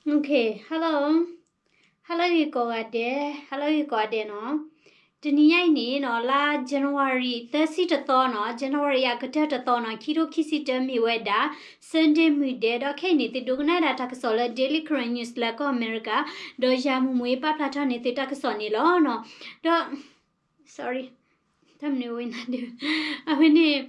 Okay, hello, hello ဂ့ၤကိးဂၤဒဲး, hello ဂ့ၤကိးဂၤဒဲးနီၤ. တနံၤညါအံၤန့ၣ်နီၤ လါ January သၢဆံတသီနီၤ, January အကတၢၢ်တသီနီၤ, ခံထိခံဆံတၢ မ့ၢ်ဝဲဒၣ် Sunday မုၢ်ဒဲး, ဒီးခဲအံၤန့ၣ် သုဒိကနၣ်ဒၣ်တၢ်ကစီၣ်လၢ Daily Karen News လၢကီၢ်အမဲရကၤ, ဒီးယၤမူမူအံၤပာ်ဖျါထီၣ်န့ၢ်သုတၢ်ကစီၣ်န့ၣ်လီၤနီၤ. ဒီး sorry, တၢ်မနုၤဝဲနၤဒုး, အဝဲန့ၣ်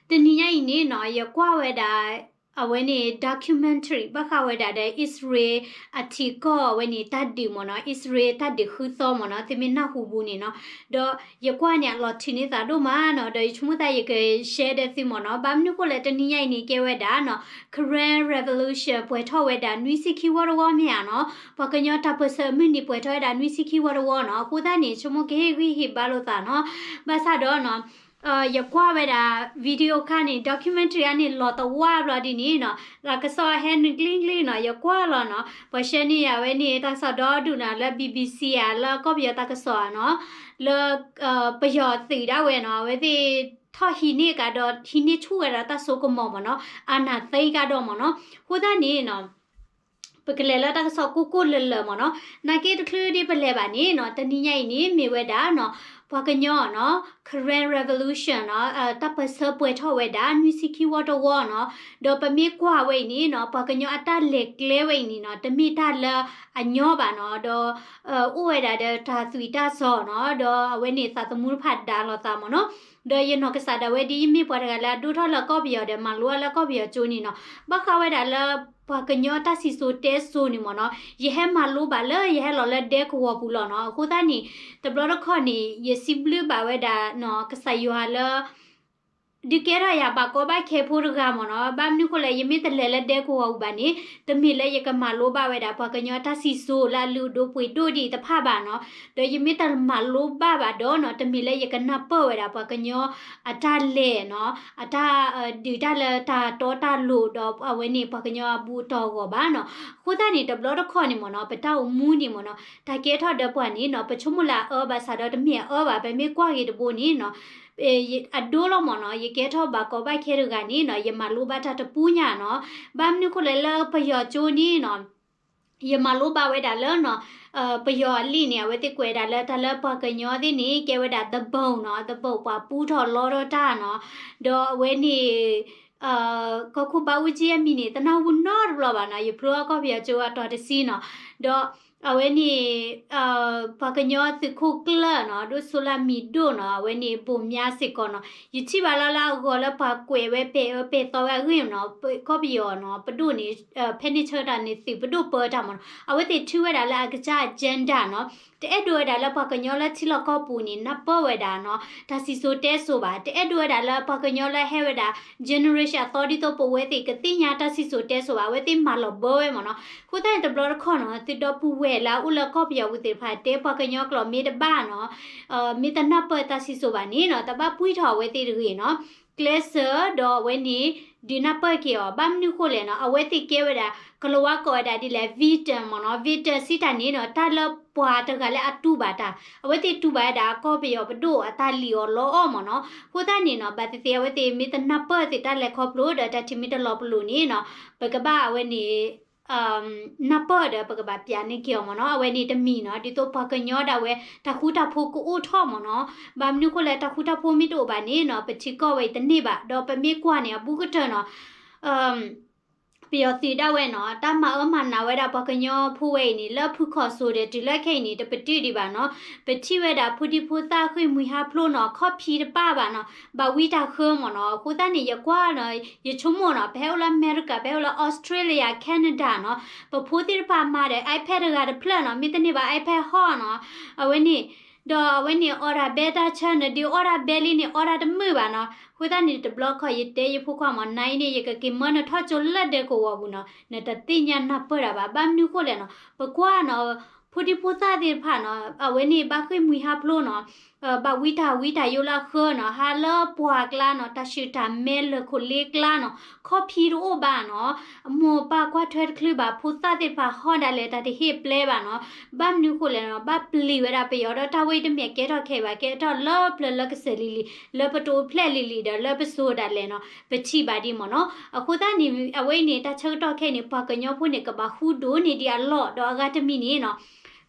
တနံၤညါအံၤန့ၣ်နီၤ ယကွၢ်ဝဲဒၣ် အဝဲန့ၣ် documentary ဘၣ်ဃးဝဲဒၣ်ဒီး အံၣ်စရ့လးအထံကီၢ် အဝဲန့ၣ်တၢ်ဒုးမ့ၢ်နီၤ, အံၣ်စရ့လးတၢ်ဒုးဃုသီမ့ၢ်နီၤ, သုမ့ၢ်နၢ်ဟူဘူးန့ၣ်နီၤ. ဒီးယကွၢ်န့ၣ် အလီၤထုးန့ၢ်သးဒိၣ်မးနီၤ, ဒီးယဆိကမိၣ်သးယက share ဒီးသုမ့ၢ်နီၤ. ဘၣ်မနုၤဃိလဲၣ် တနံၤညါအံၤန့ၣ် ကဲဝဲဒၣ်နီၤ Karen Revolution ပှဲၤထီၣ်ဝဲဒၣ်နွံဆံခံဝီတဝီမ့ၢ်ဧါနီၤ, ပှၤကညီတၢ်ပၢၢ်ဆၢအမုၢ်နံၤပှဲၤထီၣ်ဝဲဒၣ်နွံဆံခံဝီတဝီနီၤ. အဃိသတးန့ၣ် ဆိကမိၣ်ကဟ့ၣ်ဂံၢ်ဟ့ၣ်ဘါလိာ်သးနီၤ. ဘၣ်ဆၣ်ဒီးနီၤ ယကွၢ်ဝဲဒၣ် video ခါန့ၣ် documentary ခါန့ၣ် လီၤတဝၢ်ဘျီဒ်န့ၣ်နီၤ, တၢ်ကစီၣ်ဟဲနုာ်ကျ့ကျ့နီၤ, ယကွၢ်လီၤနီၤ, ပှၤ share န့ၢ်ယၤဝဲန့ၣ် တၢ်ကစီၣ်ဒီဒူၣ်နီၤ လၢ BBC ဧါ လၢကီၢ်ပယီၤတၢ်ကစီၣ်ဧါနီၤ, လၢ ပယီၤသုးဒၣ်ဝဲနီၤ, အဝဲသ့ၣ်ထီၣ်ဟံးန့ၢ်ကဒီး ဟံးန့ၢ်ဆူၣ်ဝဲဒၣ်တၢ်စိကမီၤမ့ၢ်နီၤ, အာဏာသိမ်း ကဒီးမ့ၢ်နီၤ. အဃိသတးန့ၣ်နီၤ ပကလဲၤလၢတၢ်ကစီၣ်ကိၢ်ကိၢ်လၢၤလၢၤမ့ၢ်နီၤ, နာ်က့တချုးဒ်ပလဲၤဘၣ်န့ၣ်နီၤ, တနံၤညါအံၤန့ၣ် မ့ၢ်ဝဲဒၣ်နီၤ ပှၤကညီနီၤ Karen Revolution နီၤ, တၢ်ပၢၢ်ဆၢပှဲၤထီၣ်ဝဲဒၣ် နွံဆံခံဝီတဝီနီၤ, ဒီးပမ့ၢ်ကွၢ်ဝဲအံၤန့ၣ်နီၤ ပှၤကညီအတၢ်လဲၤကျဲဝဲအံၤန့ၣ်နီၤ တမ့ၢ်တၢ်လၢအညီဘၣ်နီၤ, ဒီး အိၣ်ဝဲဒၣ်ဒီးတၢ်သွံၣ်တၢ်စီၤနီၤ, ဒီးအဝဲန့ၣ်သးသမူတဖၣ်ဒါလိာ်သးမ့ၢ်နီၤ, ဒီးယနီၢ်ကစၢ်ဒၣ်ဝဲဒ်ယမ့ၢ်ပှၤတဂၤလၢအဒိၣ်ထီၣ်လၢကီၢ်ပယီၤဒီးမၤလိအါလၢကီၢ်ပယီၤကၠိန့ၣ်နီၤ, ဘၣ်ဃးဝဲဒၣ်လၢ ပှၤကညီတၢ်စံၣ်စိၤတဲစိၤန့ၣ်မ့ၢ်နီၤ, ယဟဲမၤလိဘၣ်လၢယဟဲလီၤလၢဒဲကဝီၤပူၤလီၤနီၤ. အဃိသတးန့ၣ် တဘျီတခီၣ်န့ၣ် ယစံးဘျုးဘၣ်ဝဲဒၣ်နီၤ ကစၢ်ယွၤလၢ ဒုးကဲထီၣ်ယၤဘၣ်ကီဘၣ်ခဲဖိတဂၤမ့ၢ်နီၤ. ဘၣ်မနုၤဃိလဲၣ် ယမ့ၢ်တလဲၤလၢဒဲကဝီၤပူၤဘၣ်န့ၣ် တမ့ၢ်လၢယကမၤလိဘၣ်ဝဲဒၣ် ပှၤကညီတၢ်စံၣ်စိၤလၢအလုၢ်အဒိၣ်ပှ့ၤဒိၣ်ဒံးတဖၣ်ဘၣ်နီၤ. ဒီးယမ့ၢ်တမၤလိဘၣ်ဘၣ်ဒီးနီၤ တမ့ၢ်လၢယကနၢ်ပၢၢ်ဝဲဒၣ်ပှၤကညီအတၢ်လဲၤနီၤ, အတၢ်ဒုးတၢ်လၢတၢ်တီတၢ်လိၤ ဒီးအဝဲန့ၣ်ပှၤကညီအဘူၣ်အတီၢ်အဂီၢ်ဘၣ်နီၤ. အဃိသတးန့ၣ် တဘျီတခီၣ်န့ၣ်မ့ၢ်နီၤ ပတၢ်အိၣ်မူန့ၣ်မ့ၢ်နီၤ တၢ်ကဲထီၣ်ဒီးပှၤန့ၣ်နီၤ ပဆိကမိၣ်လၢအအၢဘၣ်ဆၣ်ဒီးတမ့ၢ်အအၢဘၣ်. ပမ့ၢ်ကွၢ်က့ၤတဘိန့ၣ်နီၤ အဒိလီၤမ့ၢ်နီၤ ယကဲထီၣ်ဘၣ်ကီဘၣ်ခဲတဂၤန့ၣ်နီၤ ယမၤလိဘၣ်တၢ်တပူၤညါနီၤ. ဘၣ်မနုၤဃိလဲၣ်လၢပယီၤကၠိန့ၣ်နီၤ ယမၤလိဘၣ်ဝဲဒၣ်လၢနီၤ ပယီၤအလံာ်န့ၣ် အဝဲသ့ၣ်ကွဲးဒၣ်လၢတၢ်လၢပှၤကညီသ့ၣ်န့ၣ် ကဲဝဲဒၣ် the bone နီၤ, the bone ပှၤပူထီၣ်လီထီၣ်တၢ်နီၤ. ဒီးအဝဲန့ၣ် ကီၢ်ခိၣ်ဘါအူကၠံအမံၤန့ၣ် တနၢ်ဟူနီတဘျီဘၣ်နီၤ, ယဖျိအကီၢ်ပယီၤကၠိအတီၤတဆံနီၤ. ဒီးအဝဲန့ၣ် ပှၤကညီသုးခိၣ်ကျၢၢ်နီၤ ဒိၣ်စိလၢမံၤဒိၣ်နီၤ အဝဲန့ၣ် ဘိၣ်မၠါစ့ၢ်ကီးနီၤ ယထံၣ်ဘၣ်လၢလၢအဂီၤလၢပှၤကွဲးဝဲပဲာ်အၢပဲာ်သီဝဲအဂ့ၢ်နီၤ ကီၢ်ပယီၤနီၤ ပဒိၣ်န့ၣ် ဖဲန့ၣ်ဆၢကတီၢ်န့ၣ် သုးပဒိၣ်ပၢတၢ်မ့ၢ်နီၤ အဝဲသ့ၣ်ထုးဝဲဒၣ်လၢအကစၢ် agenda နီၤ တအဲၣ်ဒိးဝဲဒၣ်လၢပှၤကညီလၢထံလီၢ်ကီၢ်ပူၤန့ၣ် နၢ်ပၢၢ်ဝဲဒၣ်နီၤ တၢ်စံၣ်စိၤတဲစိၤဘၣ်. တအဲၣ်ဒိးဝဲဒၣ်လၢပှၤကညီလၢဟဲဝဲဒၣ် generation အသီဒ်သိးပဝဲသ့ၣ်ကသ့ၣ်ညါတၢ်စံၣ်စိၤတဲစိၤဘၣ်. အဝဲသ့ၣ်မၤလီၤဘၢဝဲမ့ၢ်နီၤ. အဃိသတးန့ၣ် တဘျီတခီၣ်နီၤ သုးဒီပုၢ်ဝဲၢ်လၢအအိၣ်လၢကီၢ်ပယီၤပူၤသ့ၣ်တဖၣ် တဲပှၤကညီကျိာ်မ့ၢ်တဘၣ်နီၤ မ့ၢ်တနၢ်ပၢၢ်တၢ်စံၣ်စိၤဘၣ်န့ၣ်နီၤ တဘၣ်ပှံၢ်ထီၣ်အဝဲသ့ၣ်တဂ့ၤနီၤ ကျဲးစၢးဒီးအဝဲန့ၣ် ဒုးနၢ်ပၢၢ်က့ၤအီၤ. ဘၣ်မနုၤဃိလဲၣ်နီၤ အဝဲသ့ၣ်ကဲဝဲဒၣ် ကလၤဝါကိးဝဲဒၣ်ဒ်လဲၣ် veteran မ့ၢ်နီၤ veteran စံးတၢ်န့ၣ်နီၤ တၢ်လၢပှၤတဂၤလၢအတူၢ်ဘၣ်တၢ် အဝဲသ့ၣ်တူၢ်ဘၣ်ဝဲဒၣ်ကီၢ်ပယီၤပဒိၣ်အတၢ်လံၣ်အီၣ်လီအီၣ်မ့ၢ်နီၤ. အဃိသတးန့ၣ်နီၤ ဘၣ်သ့ၣ်သ့ၣ် အဝဲသ့ၣ်မ့ၢ်တနၢ်ပၢၢ်သ့ၣ်တၢ်လဲၤခီဖျိဒီးတၢ်ထံၣ်မ့ၢ်တလီၤပလိာ်န့ၣ်နီၤ ပကဘၣ်အဝဲန့ၣ် နၢ်ပၢၢ်ဒီးပကဘၣ်ပျးန့ၢ်က့ၤအီၤမ့ၢ်နီၤ. အဝဲန့ၣ်တမံၤနီၤ ဒ်သိးပှၤကညီဒၣ်ဝဲ တၢ်ဃူတၢ်ဖိးကအိၣ်ထီၣ်မ့ၢ်နီၤ. ဘၣ်မနုၤဃိလဲၣ် တၢ်ဃူတၢ်ဖိးမ့ၢ်တအိၣ်ဘၣ်န့ၣ်နီၤ ပထံကီၢ်ဝဲအံၤတန့ၢ်ဘၣ်. ဒီးပမ့ၢ်ကွၢ်န့ၣ် အဘူးကတၢၢ်နီၤ ပယီၤသုးဒၣ်ဝဲနီၤ တၢ်မၤအၢမၤနးဝဲဒၣ်ပှၤကညီဖိဝဲအံၤန့ၣ် လၢဖုခီၣ်စိၤဒီးတုၤလၢခဲအံၤန့ၣ် တပတုာ်ဒံးဘၣ်နီၤ. ပထံၣ်ဝဲဒၣ်ဖိဒံဖိသၣ်ဃ့ၢ်မှံဟးဖျိးနီၤ ခီၣ်ဖံးတပၣ်ဘၣ်နီၤ ဘၣ်ဝံတၢ်ဃၢမ့ၢ်နီၤ. အဃိသတးန့ၣ် ယကွၢ်နီၤ ယဆိကမိၣ်နီၤ ပဟဲအိၣ်လၢအမဲရကၤ ပဟဲအိၣ်လၢ Australia Canada နီၤ ပဖိသ့ၣ်တဖၣ်မၤဒီး iPad တဂၤတဖျၢၣ်နီၤ မ့ၢ်တန့ၢ်ဘၣ် iPad ဟီၣ်နီၤ အဝဲန့ၣ် ဒီးအဝဲန့ၣ် အီၣ်ဒၣ်ဘဲတၢ်ဆၢ နဒုးအီၣ်ဒၣ်ဘဲလံန့ၣ် အီၣ်ဒၣ်တမုာ်ဘၣ်နီၤ. အဃိသတးန့ၣ် တဘျီခီၣ်ယတဲယဖိခွါမ့ၢ် နၤအံၤန့ၣ် ယကက့ၤမၢနထီၣ်ကၠိလၢဒဲကဝီၤပူၤနီၤ နတသ့ၣ်ညါနၢ်ပၢၢ်တၢ်ဘၣ်. ဘၣ်မနုၤဃိလဲၣ်နီၤ ပကွၢ်နီၤ ဖိဒံဖိသၣ်သ့ၣ်တဖၣ်နီၤ အဝဲန့ၣ်ဘၣ်ဃ့ၢ်မှံဟးဖျိးနီၤ ဘၣ်ဝံတၢ်ဝံတၢ်ယိလၢအဃၢနီၤ, ဟးလၢပှၢ်ကျါနီၤ, တၢ်ဆူၣ်တၢ်မဲလၢၢ်ခိၣ်လ့ကျါနီၤ, ခီဖံးတအိၣ်ဘၣ်နီၤ, အမိၢ်ပၢ်ကွၢ်ထွဲတချုးဘၣ်, ဖိသၣ်သ့ၣ်တဖၣ်ဟီဒၣ်လဲာ် တၢ်တဟ့ၣ်ပျဲဘၣ်နီၤ, ဘၣ်မနုၤဃိလဲၣ်နီၤ, ဘၣ်ပျံၤဝဲဒၣ်ပယီၤဒီး တၢ်ဝဲအံၤတမ့ၢ်အကဲထီၣ်ခဲအံၤဘၣ်, ကဲထီၣ်လၢပျၢၤလၢကစၢၢ်လံၤလံၤ, လၢပတအိၣ်ဖျဲၣ်လံၤလံၤဒီး လၢပစိၤဒၣ်လဲာ်နီၤ, ပထံၣ်ဘၣ်ဒံးမ့ၢ်နီၤ. အဃိသတးန့ၣ် အဝဲအံၤန့ၣ် တၢ်ဆၢကတီၢ်ခဲအံၤန့ၣ် ပှၤကညီဖိန့ၣ် ကဘၣ်ဃူဒိၣ်န့ၢ်ဒံးအလီၢ်, ဒီးအဂၤတမံၤန့ၣ်နီၤ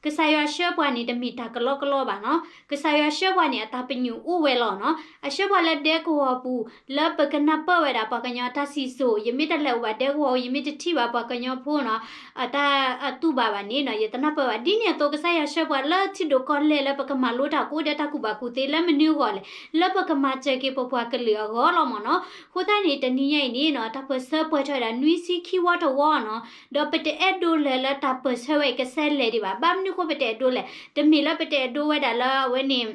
ကစၢ်ယွၤဆှၢပှၤန့ၣ် တမ့ၢ်တၢ်ကလီကလီဘၣ်နီၤ. ကစၢ်ယွၤဆှၢပှၤန့ၣ် အတၢ်ပညိၣ်အိၣ်ဝဲလီၤနီၤ. အဆှၢပှၤလၢဒဲကဝီၤပူၤ လၢပကနၢ်ပၢၢ်ဝဲဒၣ်ပှၤကညီတၢ်စံၣ်စိၤ, ယမ့ၢ်တလဲၤအိၣ်ဘၣ်ဒဲကဝီၤအူ, ယမ့ၢ်တထံၣ်ဘၣ်ပှၤကညီဖိနီၤ, အတၢ်အတူၢ်ဘၣ်ဘၣ်န့ၣ်နီၤ, ယတနၢ်ပၢၢ်ဘၣ်. ဒ်န့ၣ်အသိး ကစၢ်ယွၤဆှၢပှၤလၢထံဒိၣ်ကီၢ်လဲၢ် လၢပကမၤလိတၢ်ကအိၣ်ဒီးတၢ်ကူၣ်ဘၣ်ကူၣ်သ့လၢမနုၤအဂီၢ်လဲၣ်, လၢပကမၤစၢၤက့ၤပပှၤကလုာ်အဂီၢ်လီၤမ့ၢ်နီၤ. အဃိသတးန့ၣ် တနံၤညါအံၤန့ၣ်နီၤ, တၢ်ပၢၢ်ဆၢပှဲၤထီၣ်ဝဲဒၣ်နွံဆံခံဝီတဝီနီၤ, ဒီးပတအဲၣ်ဒိးလၢၤလၢတၢ်ပၢၢ်ဆၢဝဲအံၤကဆဲးလဲၤဒံးဘၣ်. ဘၣ်မနုၤဃိပတအဲၣ်ဒိးလဲၣ်, တမ့ၢ်လၢပတအဲၣ်ဒိးဝဲဒၣ်လၢအဝဲန့ၣ်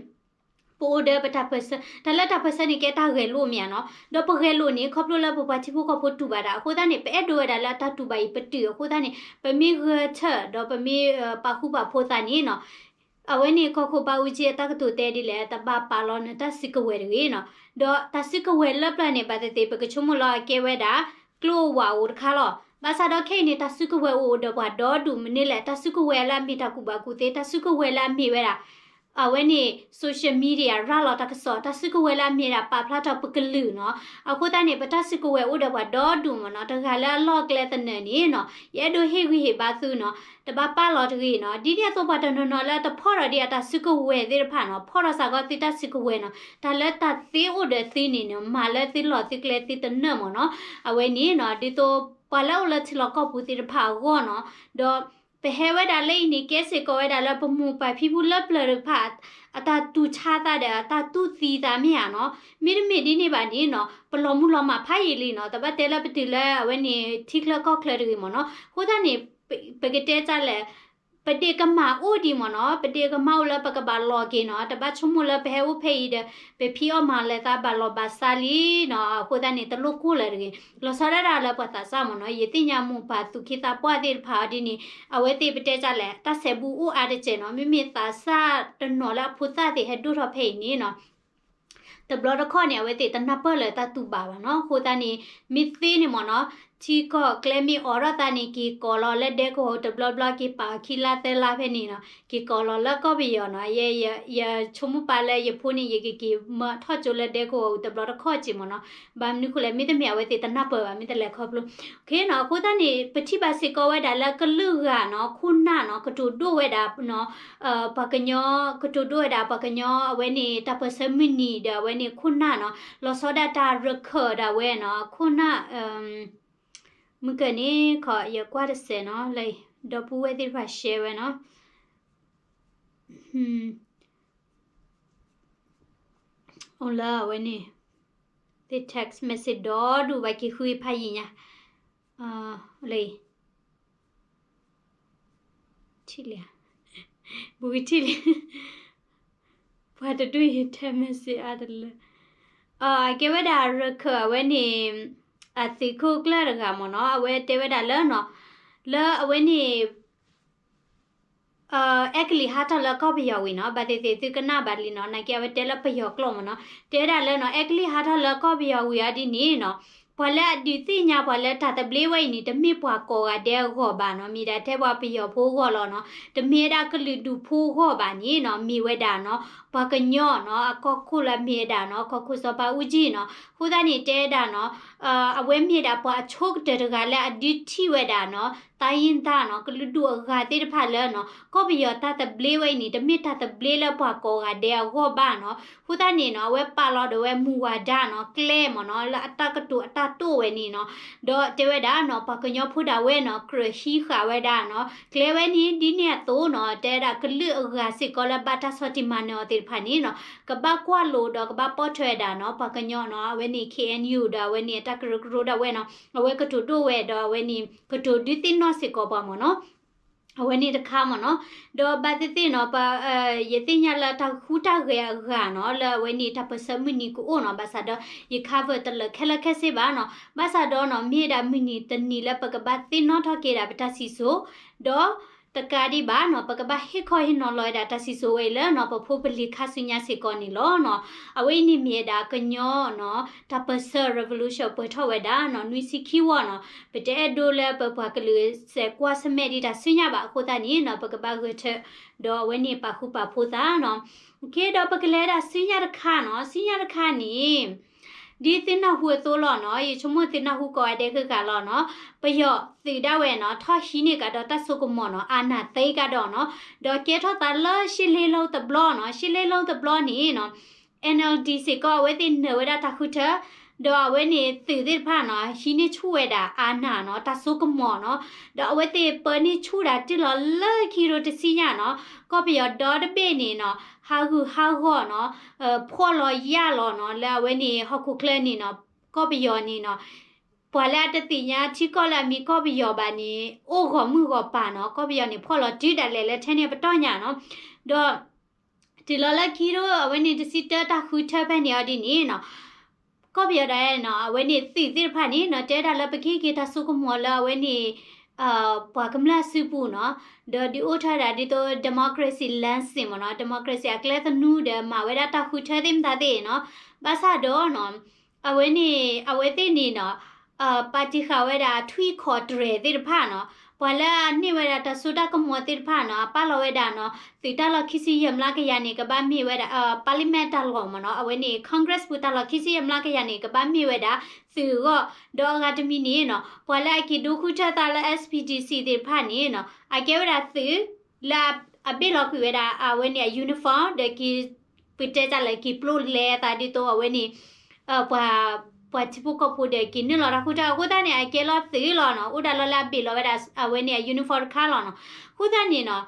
ပအိၣ်ဒီးပတၢ်ပၢၢ်ဆၢ, တၢ်လၢတၢ်ပၢၢ်ဆၢန့ၣ် ကဲတၢ်ဂဲၤလိာ်မ့ၢ်ဧါနီၤ, ဒီးပဂဲၤလိာ်န့ၣ် ခီဖျိလၢပပှၤထံဖိကီၢ်ဖိတူၢ်ဘၣ်ဒၣ်အဃိသတးန့ၣ် ပအဲၣ်ဒိးဝဲဒၣ်လၢအတၢ်တူၢ်ဘၣ်အံၤပတုာ်အဃိသတးန့ၣ် ပမ့ၢ်ဂဲၤဆၢထၢၣ် ဒီးပမ့ၢ်ပာ်ဃူပာ်ဖိးသးန့ၣ်နီၤ, အဝဲန့ၣ်ကီၢ်ခိၣ်ဘၣ်အူကၠံအတၢ်ကတိၤတဲဒ်လဲၣ်, တဘၣ်ပာ်လီၤနတၢ်စုကဝဲၤတဂ့ၤနီၤ. ဒီးတၢ်စုကဝဲၤလၢပျၢၤန့ၣ် ဘၣ်သ့ၣ်သ့ၣ် ပကဆိကမိၣ်လီၤအကဲဝဲဒၣ် ကျိဝၣ်အိၣ်တခါလီၤ. ဘၣ်ဆၣ်ဒီးခဲအံၤန့ၣ် တၢ်စုကဝဲၤအိၣ်ဒီးပှၤဒီဒူၣ်မနုၤလဲၣ်, တၢ်စုကဝဲၤလၢအမ့ၢ်တၢ်ကူၣ်ဘၣ်ကူၣ်သ့, တၢ်စုကဝဲၤလၢအမ့ၢ်ဝဲဒၣ် အဝဲန့ၣ် social media ရၤလီၤတၢ်ကစီၣ်, တၢ်စုကဝဲၤလၢအမ့ၢ်ဒၣ်ပာ်ဖျါထီၣ်ပကလုာ်နီၤ. အဃိသတးန့ၣ် ပတၢ်စုကဝဲၤအိၣ်ဒီးပှၤဒီဒူၣ်မ့ၢ်နီၤ, တဂၤလၢအလီၢ်ကျဲသနၢၣ်န့ၣ်နီၤ, ယအဲၣ်ဒိးဟ့ၣ်ဂံၢ်ဟ့ၣ်ဘါသုနီၤ, တဘၣ်ပာ်လီၤတဂ့ၤနီၤ. ဒ်န့ၣ်အသိးပှၤတနီၤနီၤလၢတဖီၣ်ထီၣ်ဒံးအတၢ်စုကဝဲၤသ့ၣ်တဖၣ်နီၤ, ဖီၣ်ထီၣ်စ့ၢ်ကီးသုတၢ်စုကဝဲၤနီၤ, တၢ်လၢတၢ်သ့အိၣ်ဒီးသုန့ၣ်နီၤ, မၤလၢသုလီၢ်သုကျဲသုတနၢၣ်မ့ၢ်နီၤ. အဝဲန့ၣ်နီၤ ဒ်သိးပှၤလၢအအိၣ်လၢထံလီၢ်ကီၢ်ပူၤသ့ၣ်တဖၣ်အဂီၢ်နီၤ, ဒီး ပဟဲဝဲဒၣ်လၢအံၤန့ၣ် ကဲစ့ၢ်ကီးဝဲဒၣ်လၢပမိၢ်ပၢ်ဖံဖုလၢပျၢၤတဖၣ် အတၢ်တူၢ်ဆါသးဒီးအတၢ်တူၢ်သံသးမ့ၢ်ဧါနီၤ. မ့တမ့ၢ်ဒ်န့ၣ်ဘၣ်န့ၣ်နီၤ ပလီၤမုၢ်လီၤမၢ်ဖးယံာ်လံနီၤ, တဘၣ်တဲလၢပတုၤလၢအဝဲန့ၣ် ထံချၢကီၢ်ချၢတဂ့ၤမ့ၢ်နီၤ. အဃိသတးန့ၣ် ပကတဲတၢ်လဲၣ်, ပဒ့ၣ်ကမၢ်အိၣ်ဒံးမ့ၢ်နီၤ, ပဒ့ၣ်ကမၢ်အိၣ်လၢပကဘၣ်လီၤက့ၤနီၤ, တဘၣ်ဆိကမိၣ်လၢပဟဲအိၣ်ဖဲအံၤဒီး ပဖံးအီၣ်မၤလၢသးဘၣ်လီၤဘၣ်စးလံနီၤ. အဃိသတးန့ၣ် တလိၣ်ကိၢ်လၢၤတဂ့ၤ, လီၤဆီဒၣ်တၢ်လၢပှၤသးစၢ်မ့ၢ်နီၤ. ယသ့ၣ်ညါမိၢ်ပၢ်သူၣ်က့သးပှၢ်သ့ၣ်တဖၣ်အီၤဒ်န့ၣ် အဝဲသ့ၣ်ပတဲတၢ်လဲၣ် တၢ်စဲးဘူးအိၣ်အါတစဲးနီၤ, မ့မ့ၢ်သးစၢ်တနီၤလၢအဖိသၣ်သ့ၣ်ဟဲဒိၣ်ထီၣ်ဖဲအံၤန့ၣ်နီၤ တဘျီတခီၣ်န့ၣ် အဝဲသ့ၣ်တနၢ်ပၢၢ်လၢတၢ်တူၢ်ဘၣ်ဘၣ်နီၤ. အဃိသတးန့ၣ် မ့ၢ်သ့န့ၣ်မ့ၢ်နီၤ, ထံကီၢ်ကျဲမ့ၢ်အိးထီၣ်သးန့ၣ် က့ၤကိးလီၤလၢဒဲကဝီၤအူတဘျီဘျီ, က့ၤပာ်အီၤခံလါသၢလါဖဲန့ၣ်နီၤ, က့ၤကိးလီၤလၢကီၢ်ပယီၤနီၤ. ယ ယဆိကမိၣ်ပာ်လၢယဖိန့ၣ် ယကက့ၤမၢထီၣ်ကၠိလၢဒဲကဝီၤအူတဘျီတခီၣ်က့ၤမ့ၢ်နီၤ. ဘၣ်မနုၤဃိလဲၣ်, မ့တမ့ၢ်အဝဲသ့ၣ်တနၢ်ပၢၢ်ဘၣ်, မ့ၢ်တလဲၤခီဖျိ နီၤ. အဃိသတးန့ၣ် ပထံၣ်ဘၣ်စ့ၢ်ကီးဝဲဒၣ်လၢကလုာ်ဂၤနီၤ, ခိၣ်နၢ်နီၤ, ကတိၤဒိၣ်ဝဲဒၣ်နီၤ ပှၤကညီ, ကတိၤဒိၣ်ဝဲဒၣ်ပှၤကညီအဝဲန့ၣ် တၢ်ပၢၢ်ဆၢမုၢ်နံၤဒီးအဝဲန့ၣ်ခိၣ်နၢ်နီၤ, လီၤဆီဒၣ်တၢ်ရခၢၣ်ဒၣ်ဝဲနီၤ, ခိၣ်နၢ်, မုၢ်ကၢၢ်န့ၣ်ခီ ယကွၢ်တစဲးနီၤ, လၢ ဒီပုၢ်ဝဲၢ်သ့ၣ်တဖၣ် share ဝဲနီၤ, အိၣ်လၢအဝဲန့ၣ် သ့ၣ် text message ဒီဒူၣ်ဘၣ်က့ၤဃုဖးယံာ်ညါ, လၢ ထံၣ်လံ, ဘူးကထံၣ်လံ, ပှၤတဒူၣ်အံၤ text message အါတလၢ, အကဲဝဲဒၣ်ရခၢၣ်အဝဲန့ၣ် အသုးခိၣ်ကျၢၢ်တဂၤမ့ၢ်နီၤ, အဝဲတဲဝဲဒၣ်လၢနီၤ, လၢအဝဲန့ၣ် အဲကလံးဟးထီၣ်လၢကီၢ်ပယီၤဝံၤနီၤ, ဘၣ်သ့ၣ်သ့ၣ်သုကနၣ်ဘၣ်လံနီၤ, နာ်က့အဝဲတဲလၢပယီၤကျိာ်မ့ၢ်နီၤ, တဲဒၣ်လၢနီၤ အဲကလံးဟးထီၣ်လၢကီၢ်ပယီၤဝံၤအီၤဒ်န့ၣ်နီၤ, ပှၤလၢအဒုးသ့ၣ်ညါပှၤလၢတၢ်သဘျ့ဝဲအံၤန့ၣ် တမ့ၢ်ပှၤကိးဂၤဒဲးအဂီၢ်ဘၣ်နီၤ, မ့ၢ်ဒၣ်ထဲပှၤပယီၤဖိအဂီၢ်လီၤနီၤ, တမ့ၢ်ဝဲဒၣ်ကလုာ်ဒူၣ်ဖိအဂီၢ်ဘၣ်န့ၣ်နီၤ, မ့ၢ်ဝဲဒၣ်နီၤ ပှၤကညီနီၤ, အကီၢ်ခိၣ်လၢမ့ၢ်ဝဲဒၣ်နီၤ ကီၢ်ခိၣ်စီၤဘးအူကၠံနီၤ, အဃိသတးန့ၣ် တဲဒၣ်နီၤ အဝဲမ့ၢ်ဒၣ်ပှၤအဆိကတၢၢ်တဂၤလၢအဒုးထံၣ်ဝဲဒၣ်နီၤ တိုင်းရင်းသားနီၤ ကလုာ်ဒူၣ်အဂၤသ့ၣ်တဖၣ်လၢနီၤ ကီၢ်ပယီၤတၢ်သဘျ့ဝဲအံၤန့ၣ် တမ့ၢ်တၢ်သဘျ့လၢပှၤကိးဂၤဒဲးအဂီၢ်ဘၣ်နီၤ, အဃိသတးန့ၣ်နီၤ အဝဲပာ်လီၤဒီးဝဲမူဝါဒနီၤ ကျဲမ့ၢ်နီၤ လၢအတၢ်ကတိၤအတၢ်တိာ်ဝဲန့ၣ်နီၤ, ဒီးတဲဝဲဒၣ်နီၤ ပှၤကညီဖိဒၣ်ဝဲနီၤ ကြၢးဟံးဃာ်ဝဲဒၣ်နီၤ ကျဲဝဲန့ၣ် ဒ်န့ၣ်အသိးနီၤ တဲဒၣ်ကလုာ်အဂၤစ့ၢ်ကီးလၢဘၣ်တၢ်ဆီၣ်တံၢ်မၤနၢၤအီၤသ့ၣ်တဖၣ်န့ၣ်နီၤ ကဘၣ်ကွၢ်လိာ်ဒီးကဘၣ်ပိာ်ထွဲဝဲဒၣ်နီၤ ပှၤကညီနီၤ အဝဲန့ၣ် KNU ဒီးအဝဲန့ၣ် အတၢ်ကရၢကရိဒၣ်ဝဲနီၤ အဝဲကတိၤဒိၣ်ဝဲဒီးအဝဲန့ၣ် ကတိၤဒုးသ့ၣ်နီၣ်စ့ၢ်ကီးပှၤမ့ၢ်နီၤ အဝဲန့ၣ်တခါမ့ၢ်နီၤ, ဒီးဘၣ်သ့ၣ်သ့ၣ်နီၤ ပ ယသ့ၣ်ညါလၢတၢ်ဃူတၢ်ဂဲၤအဂၤနီၤ လၢအဝဲန့ၣ်တၢ်ပၢၢ်ဆၢမုၢ်နံၤကအိၣ်နီၤ ဘၣ်ဆၣ်ဒီး ယ cover တလၢာ်ခဲလၢာ်ခဲဆ့ဘၣ်နီၤ, ဘၣ်ဆၣ်ဒီးနီၤ မ့ၢ်ဝဲဒၣ်မုၢ်နံၤတနံၤလၢပကဘၣ်သ့ၣ်နီၣ်ထီၣ်က့ၤဒၣ်ပတၢ်စံၣ်စိၤ, ဒီး တကးဒံးဘၣ်နီၤ ပကဘၣ်ဟ့ၣ်ခီဟ့ၣ်နီၤလီၤဝဲဒၣ်တၢ်စံၣ်စိၤဝဲအံၤလၢနီၤ ပဖိပလံၤခါဆူညါစ့ၢ်ကီးန့ၣ်လီၤနီၤ. အဝဲအံၤန့ၣ်မ့ၢ်ဝဲဒၣ်ကညီနီၤ တၢ်ပၢၢ်ဆၢ revolution ပှဲၤထီၣ်ဝဲဒၣ်နီၤ နွံဆံခံဝီနီၤ. ပတအဲၣ်ဒိးလၢပပှၤကလုာ်စဲးကွၢ်ဆၢၣ်မဲာ်ဒံးတၢ်ဆူညါဘၣ်အဃိသတးန့ၣ်နီၤ ပကဘၣ်ဂဲၤဆၢထၢၣ် ဒီးအဝဲန့ၣ်ပာ်ဃူပာ်ဖိးသးနီၤ. ဒီးပကလဲၤဒၣ်ဆူညါတခါနီၤ ဆူညါတခါန့ၣ် ဒ်သုနၢ်ဟူအသိးလီၤနီၤ ယဆိကမိၣ်သုနၢ်ဟူကိးဂၤဒဲးဃၣ်ဃၣ်လီၤနီၤ. ပယီၤသုးဒၣ်ဝဲနီၤ ထီၣ်ဟံးန့ၢ်ကဒီးတၢ်စိကမီၤနီၤ အာဏာသိမ်းကဒီးနီၤ. ဒီးကဲထီၣ်သးလၢရှစ်လေးလုံးတဘျီနီၤ ရှစ်လေးလုံးတဘျီန့ၣ်နီၤ NLD စ့ၢ်ကီး အဝဲသ့ၣ်နၢၤဝဲဒၣ်တၢ်ဃုထၢ ဒီးအဝဲန့ၣ်သုးသ့ၣ်တဖၣ်နီၤ ဟံးန့ၢ်ဆူၣ်ဝဲဒၣ် အာဏာ နီၤ တၢ်စိကမီၤနီၤ. ဒီးအဝဲသ့ၣ်ပၢန့ၢ်ဆူၣ်ဒၣ်တုၤလီၤလၢခံကထိတဆံညါနီၤ ကီၢ်ပယီၤဒီတဘ့ၣ်န့ၣ်နီၤ ဟးဂူာ်ဟးဂီၤနီၤ ဖှီၣ်လီၤယာ်လီၤနီၤ လၢအဝဲန့ၣ်ဟီၣ်ခိၣ်ချၢန့ၣ်နီၤ ကီၢ်ပယီၤန့ၣ်နီၤ ပှၤလၢအတသ့ၣ်ညါထံကီၢ်လၢအမံၤကီၢ်ပယီၤဘၣ်န့ၣ် အိၣ်ဂီၢ်မုၢ်ဂီၢ်ပၢ်နီၤ ကီၢ်ပယီၤန့ၣ်ဖှီၣ်လီၤတုၤဒၣ်လဲာ်လၢထဲန့ၣ်ပတီၢ်ညါနီၤ. ဒီး တုၤလီၤလၢခံကထိ အဝဲန့ၣ်တဆံတၢတၢ်ဃုထၢဖဲန့ၣ်အီၤဒ်န့ၣ်နီၤ ကီၢ်ပယီၤဒၣ်နီၤ အဝဲန့ၣ်သုးသ့ၣ်တဖၣ်န့ၣ်နီၤ တဲဒၣ်လၢပကဟ့ၣ်က့ၤတၢ်စိကမီၤလၢအဝဲန့ၣ် ပှၤကမျၢၢ်စုပူၤနီၤ ဒီးဒုးအိၣ်ထီၣ်ဒၣ်ဒ်သိး democracy လမ်းစဉ် မ့ၢ်နီၤ democracy အကျဲသနူဒီးမၤဝဲဒၣ်တၢ်ဃုထၢသ့ၣ်မတၤသ့ၣ်နီၤ ဘၣ်ဆၣ်ဒီးနီၤ အဝဲန့ၣ် အဝဲသ့ၣ်န့ၣ်နီၤ ပာ်တံာ်ဃာ်ဝဲဒၣ်ထွံၣ်ခီၣ်တြဲၤသ့ၣ်တဖၣ်နီၤ ပှၤလၢအန့ၢ်ဝဲဒၣ်တၢ်စိတၢ်ကမီၤသ့ၣ်တဖၣ်နီၤ အပာ်လီၤဝဲဒၣ်နီၤ သုးတၢ်လီၢ်ခံဆံယဲၢ်မျးကယၤန့ၣ် ကဘၣ်မ့ၢ်ဝဲဒၣ် parliament တၢ်လီၢ်မ့ၢ်နီၤ အဝဲန့ၣ် Congress ပူၤတၢ်လီၢ်ခံဆံယဲၢ်မျးကယၤန့ၣ် ကဘၣ်မ့ၢ်ဝဲဒၣ်သုးအဂီၢ် ဒီးအဂၤတမံၤန့ၣ်နီၤ ပှၤလၢအက့ၤဒိဃုထၢသးလၢ S P D C သ့ၣ်တဖၣ်န့ၣ်နီၤ အကဲဝဲဒၣ်သုး လၢအဘ့ၣ်လီၤကွံာ်ဝဲဒၣ် အဝဲန့ၣ်အ uniform ဒီးက့ၤ ပတဲတၢ်လဲၣ် က့ၤပျိလဲအသးဒ်သိးအဝဲန့ၣ် ပှၤ ပှၤထံဖိကီၢ်ဖိဒီးက့ၤနုာ်လီၤတၢ်ဃုထၢအဃိသတးန့ၣ် အကဲလီၤသုးလီၤနီၤ အိၣ်ဒၣ်လီၤလၢအဘ့ၣ်လီၤဝဲဒၣ် အဝဲန့ၣ်အ uniform တခါလီၤနီၤ. အဃိသတးန့ၣ်နီၤ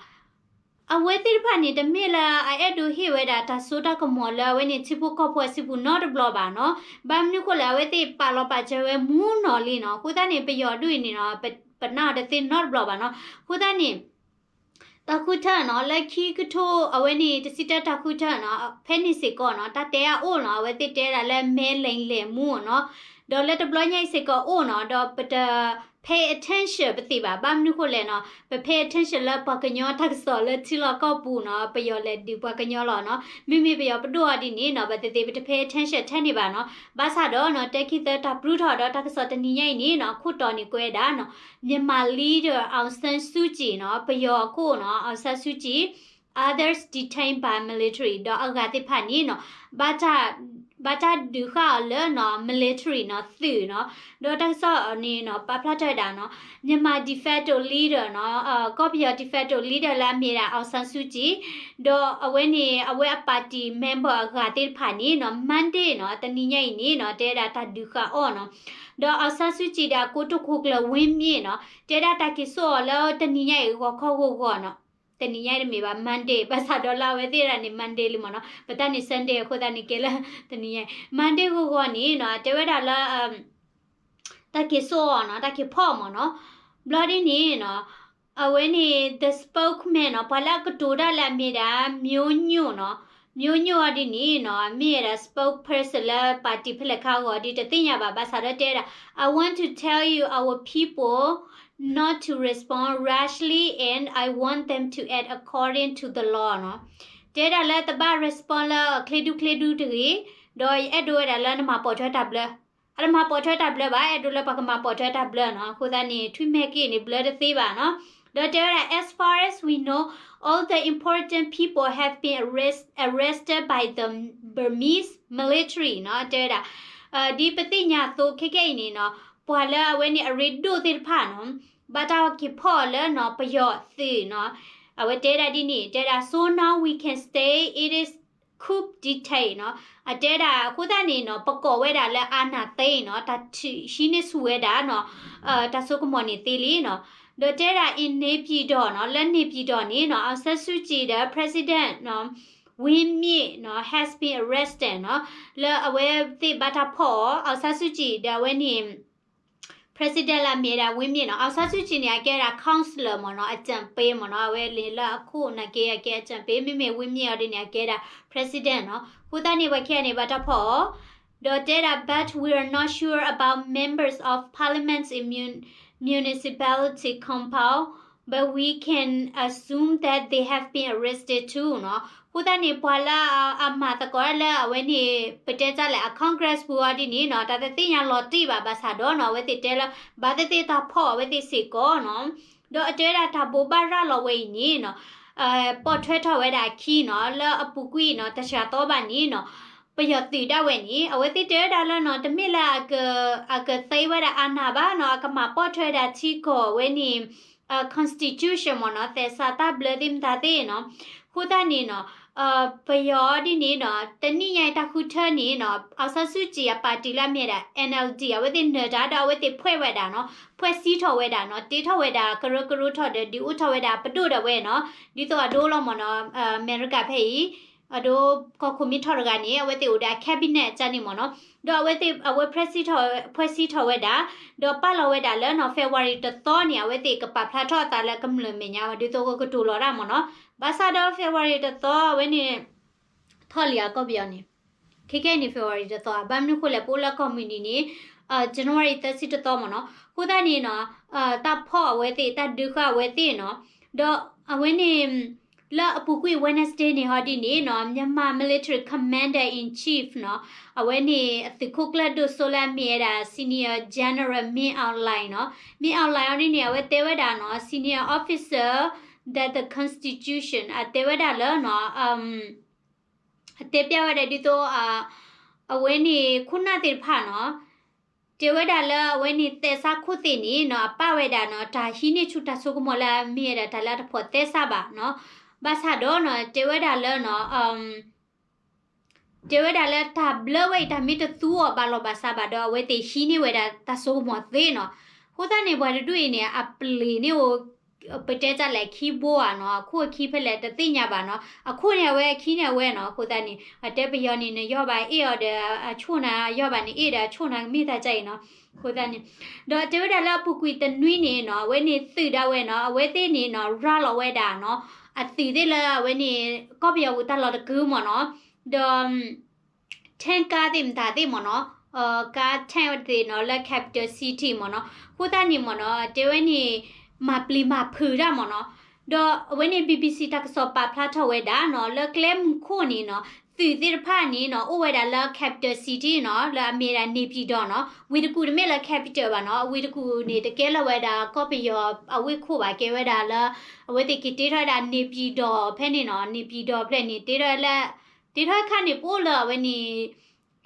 အဝဲသ့ၣ်တဖၣ်န့ၣ် တမ့ၢ်လၢအအဲၣ်ဒိးဟ့ၣ်ဝဲဒၣ်တၢ်စိတၢ်ကမီၤလၢအဝဲန့ၣ်ထံဖိကီၢ်ဖိအစုပူၤနီတဘျီဘၣ်နီၤ. ဘၣ်မနုၤဃိလဲၣ် အဝဲသ့ၣ်ပာ်လီၤပာ်စၢၤဝဲမူနီၤလံနီၤ. အဃိသတးန့ၣ် ပယီၤဒူၣ်အံၤန့ၣ်နီၤ ပနာ်အီၤတသ့နီတဘျီဘၣ်နီၤ. အဃိသတးန့ၣ် တၢ်ဃုထၢနီၤ လၢခံကထိ အဝဲန့ၣ် တဆံတၢတၢ်ဃုထၢနီၤ ဖဲန့ၣ်စ့ၢ်ကီးနီၤ တၢ်တဲအအိၣ်နီၤ အဝဲသ့ၣ်တဲဒၣ်လၢမဲလိန်လဲၤမူနီၤ. ဒီးလၢတဘျီညါအံၤစ့ၢ်ကီးအိၣ်နီၤ ဒီးပတ pay attention ပသ့ၣ်ဘၣ်. ဘၣ်မနုၤဃိလဲၣ်နီၤ ပ pay attention လၢပှၤကညီတၢ်ကစီၣ်လၢထံလီၢ်ကီၢ်ပူၤနီၤ ပယီၤလဲၤဒုးပှၤကညီလီၤနီၤ. မ့မ့ၢ်ပယီၤပဒိၣ်အီၤဒ်န့ၣ်နီၤ ပသ့ၣ်သ့ၣ်ပတ pay attention ထဲန့ၣ်ဘၣ်နီၤ. ဘၣ်ဆၣ်ဒီးနီၤ တဲခံသၢတၢ်ပြုၢ်ထီၣ်ဒီးတၢ်ကစီၣ်တနံၤညါအံၤန့ၣ်နီၤ အခိၣ်တီန့ၣ်ကွဲးဒၣ်နီၤ Myanmar leader Aung San Suu Kyi နီၤ ပယီၤအခိၣ်နီၤ Aung San Suu Kyi, others detained by military ဒီးအဂၤသ့ၣ်တဖၣ်န့ၣ်နီၤ ဘၣ်တၢ် ဘၣ်တၢ်ဒုးဃာ်အီၤလၢနီၤ military နီၤ သုးနီၤ. ဒီးတၢ်ကစီၣ်န့ၣ်နီၤ ပာ်ဖျါထီၣ်ဝဲဒၣ်နီၤ Myanmar de facto leader နီၤ ကီၢ်ပယီၤ de facto leader လၢအမ့ၢ်ဒၣ် Aung San Suu Kyi ဒီးအဝဲန့ၣ် အဝဲအ party member အဂၤသ့ၣ်တဖၣ်န့ၣ်နီၤ Monday နီၤ တနံၤညါအံၤန့ၣ်နီၤ တဲဝဲဒၣ်တၢ်ဒုးဃာ်အီၤနီၤ. ဒီး Aung San Suu Kyi ဒီးအကိတိာ်ခိၣ်ကျၢၢ် Win Myint နီၤ တဲဒၣ်တၢ်က့ၤစိာ်အီၤလၢတနံၤညါအံၤဂီၤခီဂီၤဂီၤနီၤ. တနံၤညါအံၤတမ့ၢ်ဘၣ် Monday ဘၣ်ဆၣ်ဒီးလၢအဝဲသ့ၣ်ဒၣ်န့ၣ် Monday လံမ့ၢ်နီၤ ပတၢ်န့ၣ် Sunday အဃိသတးန့ၣ်ကဲလၢတနံၤညါ Monday ဂီၤဂီၤန့ၣ်နီၤ တဲဝဲဒၣ်လၢ တၢ်က့ၤစိာ်အီၤနီၤ တၢ်က့ၤဖီၣ်အီၤမ့ၢ်နီၤ. ဘျီဒ်န့ၣ်နီၤ အဝဲန့ၣ် the spokesman နီၤ ပှၤလၢအကတိၤတၢ်လၢအမ့ၢ်ဒၣ် မျိုးညွန့် နီၤ မျိုးညွန့် အီၤဒ်န့ၣ်နီၤ အမ့ၢ်ဝဲဒၣ် spokesperson လၢ party ဖဲလဲၣ်ခါဂီၤဒ်တသ့ၣ်ညါဘၣ် ဘၣ်ဆၣ်ဒီးတဲဝဲဒၣ် I want to tell you our people not to respond rashly and I want them to act according to the law နီၤ. တဲဝဲဒၣ်လၢတဘၣ် respond လၢချ့ဒူချ့ဒူတဂ့ၤ, ဒီးယအဲၣ်ဒိးဝဲဒၣ်လၢနမၤပိာ်ထွဲတၢ်ဘျၢ အတမၤပိာ်ထွဲတၢ်ဘျၢဘၣ်, အဲၣ်ဒိးလၢပှၤကမၤပိာ်ထွဲတၢ်ဘျၢနီၤ. အဃိသတးန့ၣ် ထွံၣ်မဲက့ၣ်န့ၣ် ဘျၢတသ့ဘၣ်နီၤ. ဒီးတဲဝဲဒၣ် as far as we know, all the important people have been arrest, arrested by the Burmese military နီၤ. တဲဝဲဒၣ် ဒ်ပသ့ၣ်ညါအသိးခဲကနံၣ်အံၤန့ၣ်နီၤ, ပှၤလၢအဝဲန့ၣ်အရ့ဒိၣ်သ့ၣ်တဖၣ်နီၤ, ဘၣ်တၢ်က့ၤဖီၣ်အီၤလၢနီၤ ပယီၤသုးနီၤ. အဝဲတဲဒၣ်ဒ်န့ၣ် တဲဒၣ် so now we can say it is coup d'etat နီၤ. အတဲဒၣ်အဃိသတးန့ၣ်နီၤ, ပကိးဝဲဒၣ်လၢ အာဏာသိမ်း နီၤ, တၢ်ထုးဟံးန့ၢ်ဆူၣ်ဝဲဒၣ်နီၤ, တၢ်စိကမီၤန့ၣ်သ့လံနီၤ. ဒီးတဲဒၣ် in နေပြည်တော် နီၤ, လၢ နေပြည်တော် န့ၣ်နီၤ, Aung San Suu Kyi ဒီး President နီၤ, Win Myint နီၤ has been arrested နီၤ, လၢအဝဲသ့ၣ်ဘၣ်တၢ်ဖီၣ်အီၤ, Aung San Suu Kyi ဒီးအဝဲန့ၣ် President လၢအမ့ၢ်ဝဲဒၣ် Win Myint နီၤ. Aung San Suu Kyi န့ၣ် အကဲဝဲဒၣ် counselor မ့ၢ်နီၤ, အကြံပေး မ့ၢ်နီၤ, အဝဲလၢအခိၣ်နာ်က့ အကဲ အကြံပေး, မ့မ့ၢ် Win Myint အီၤဒ်န့ၣ် အကဲဒၣ် President နီၤ. အဃိသတးန့ၣ် ပှၤခံဂၤန့ၣ် ဘၣ်တၢ်ဖီၣ်အီၤ, ဒီးတဲဒၣ် but we are not sure about members of parliament in mun, municipality compound but we can assume that they have been arrested too နီၤ. အဃိသတးန့ၣ် ပှၤလၢအမၤသကိးလၢအဝဲန့ၣ် ပတဲတၢ်လဲၣ် အ Congress ပူၤအီၤဒ်န့ၣ်နီၤ တၢ်တသ့ၣ်ညါလီၤတံၢ်ဘၣ် ဘၣ်ဆၣ်ဒီးနီၤ အဝဲသ့ၣ်တဲလၢ ဘၣ်သ့ၣ်သ့ၣ်တၢ်ဖီၣ်အဝဲသ့ၣ်စ့ၢ်ကီးနီၤ. ဒီးအတဲဝဲဒၣ်တၢ်ဘိးဘၣ်ရၤလီၤဝဲအံၤန့ၣ်နီၤ ပိာ်ထွဲထီၣ်ဝဲဒၣ်အခံနီၤ လၢအပူၤကွံာ်နီၤ တစှၤသီဘၣ်န့ၣ်နီၤ ပယီၤသုးဒၣ်ဝဲန့ၣ် အဝဲသ့ၣ်တဲဝဲဒၣ်လၢနီၤ တမ့ၢ်လၢ အကသ့ဝဲဒၣ်အနၢ်ဘၣ်နီၤ အကမၤပိာ်ထွဲဒၣ်ထံကီၢ်ဝဲန့ၣ် constitution မ့ၢ်နီၤ သဲစးတၢ်ဘျၢသ့ၣ်မတၤသ့ၣ်နီၤ. အဃိသတးန့ၣ်နီၤ ပယီၤဒ်န့ၣ်နီၤ တနံၣ်ညါအံၤတၢ်ဃုထၢန့ၣ်နီၤ အောင်ဆန်းစုကြည် အ party လၢအမ့ၢ်ဒၣ် NLD အဝဲသ့ၣ်နၢၤတၢ်ဒီးအဝဲသ့ၣ်ဖှဲးဝဲဒၣ်နီၤ ဖှဲးစံထီၣ်ဝဲဒၣ်နီၤ တ့ထီၣ်ဝဲဒၣ် ကရၢကရိထီၣ်ဒီး ဒုးအိၣ်ထီၣ်ဝဲဒၣ်ပဒိၣ်ဒၣ်ဝဲနီၤ ဒ်သိးအဒိလီၤမ့ၢ်နီၤ အမဲရကၤဖဲအံၤ အဒိကီၢ်ခိၣ်မ့ၢ်ထီၣ်တဂၤန့ၣ် အဝဲသ့ၣ်အိၣ်ဒီးအ cabinet ကန့ၣ်မ့ၢ်နီၤ ဒီးအဝဲသ့ၣ် အဝဲဖှဲးစံထီၣ်ဝဲဒၣ် ဒီးပာ်လီၤဝဲဒၣ်လၢနီၤ February တသီန့ၣ် အဝဲသ့ၣ်ကပာ်ဖျါ ထီၣ်အသးလၢကမျၢၢ်မဲာ်ညါဝဲ ဒ်သိးကကတိၤလီၤတၢ်မ့ၢ်နီၤ ဘၣ်ဆၣ်ဒီး February တသီ အဝဲန့ၣ် ထီၣ်လံအကီၢ်ပယီၤန့ၣ် ခဲခဲအံၤန့ၣ် February တသီ ဘၣ်မနုၤဃိလဲၣ် ပအိၣ်လၢကီၢ်မုၢ်နံၤန့ၣ် January သၢဆံတသီမ့ၢ်နီၤ အဃိသတးန့ၣ်နီၤ တၢ်ဖီၣ်အဝဲသ့ၣ် တၢ်ဒုးဃာ်အဝဲသ့ၣ်နီၤ ဒီးအဝဲန့ၣ် လၢအပူၤကွံာ် Wednesday န့ၣ်ဟီဒ်န့ၣ်နီၤ Myanmar military commander in chief နီၤ အဝဲန့ၣ် အသုးခိၣ်ကျၢၢ်ဒိၣ်စိလၢအမ့ၢ်ဝဲဒၣ် Senior General Min Aung Hlaing နီၤ Min Aung Hlaing အီၤဒ်န့ၣ် အဝဲတဲဝဲဒၣ်နီၤ senior officer that the constitution အတဲဝဲဒၣ်လၢနီၤ အတဲပျၢ်ဝဲဒၣ်ဒ်သိး အဝဲန့ၣ် ခိၣ်နၢ်သ့ၣ်တဖၣ်နီၤ တဲဝဲဒၣ်လၢအဝဲန့ၣ် သဲစးခိၣ်သ့ၣ်န့ၣ်နီၤ အပာ်ဝဲဒၣ်နီၤ တၢ်ဟံးန့ၢ်ဆူၣ်တၢ်စိကမီၤလၢအမ့ၢ်ဝဲဒၣ်တၢ်လၢအတဖိးသဲစးဘၣ်နီၤ ဘၣ်ဆၣ်ဒီးနီၤ တဲဝဲဒၣ်လၢနီၤ တဲဝဲဒၣ်လၢတၢ်ဘျၢဝဲအံၤ တၢ်မ့ၢ်တသူအီၤဘၣ်လီၤဘၣ်စးဘၣ်ဒီး အဝဲသ့ၣ်ဟံးန့ၢ်ဝဲဒၣ်တၢ်စိကမီၤသ့နီၤ. အဃိသတးန့ၣ် ပှၤတဒူၣ်အံၤန့ၣ် အပျ့ၤန့ၣ်အိၣ် ပတဲတၢ်လဲၣ် ခံဘိဧါနီၤ, အခိၣ်အခံဖဲလဲၣ်တသ့ၣ်ညါဘၣ်နီၤ. အခိၣ်န့ၣ်အဝဲ အခံန့ၣ်အဝဲနီၤ. အဃိသတးန့ၣ် အတဲပယီၤန့ၣ် နယီၢ်ဘၣ်အ့ၣ်အီၤဒီးအဆိၣ်နၤ, ယီၢ်ဘၣ်န့ၣ်အ့ၣ်ဒီးအဆိၣ်နၤ ကမ့ၢ်တၢ်ကါအံၤနီၤ. အဃိသတးန့ၣ် ဒီးတဲဝဲဒၣ်လၢအပူၤကွံာ်တနွံန့ၣ်နီၤ, အဝဲန့ၣ်သုးဒၣ်ဝဲနီၤ, အဝဲသ့ၣ်န့ၣ်နီၤ ရၤလီၤဝဲဒၣ်နီၤ, အသုးသ့ၣ်လၢအဝဲန့ၣ် ကီၢ်ပယီၤပူၤတၢ်လီၢ်တကုာ်မ့ၢ်နီၤ, ဒီး tank ကါသ့ၣ်မတၤသ့ၣ်မ့ၢ်နီၤ, ကါ tank သ့ၣ်နီၤ လၢ capital city မ့ၢ်နီၤ. အဃိသတးန့ၣ်မ့ၢ်နီၤ တဲဝဲန့ၣ် မၤပျံၤမၤဖုးတၢ်မ့ၢ်နီၤ. ဒီးအဝဲန့ၣ် BBC တၢ်ကစီၣ်ပာ်ဖျါထီၣ်ဝဲဒၣ်နီၤ, လၢကျဲမုၢ်ခိၣ်န့ၣ်နီၤ, သုးသ့ၣ်တဖၣ်န့ၣ်နီၤ အိၣ်ဝဲဒၣ်လၢ capital city နီၤ, လၢအမ့ၢ်ဒၣ် နေပြည်တော် နီၤ. ဝ့ၢ်တကူၣ်တမ့ၢ်လၢ capital ဘၣ်နီၤ, အဝ့ၢ်တကူၣ်န့ၣ် တကဲလၢၤဝဲဒၣ်ကီၢ်ပယီၤအဝ့ၢ်ခိၣ်ဘၣ်, ကဲဝဲဒၣ်လၢ အဝဲသ့ၣ်က့ၤတ့ထီၣ်ဝဲဒၣ် နေပြည်တော် ဖဲန့ၣ်နီၤ, နေပြည်တော် ဖျဲၣ်န့ၣ် တ့ထီၣ်လၢ တ့ထီၣ်ခါန့ၣ် ပအိၣ်လၢအဝဲန့ၣ်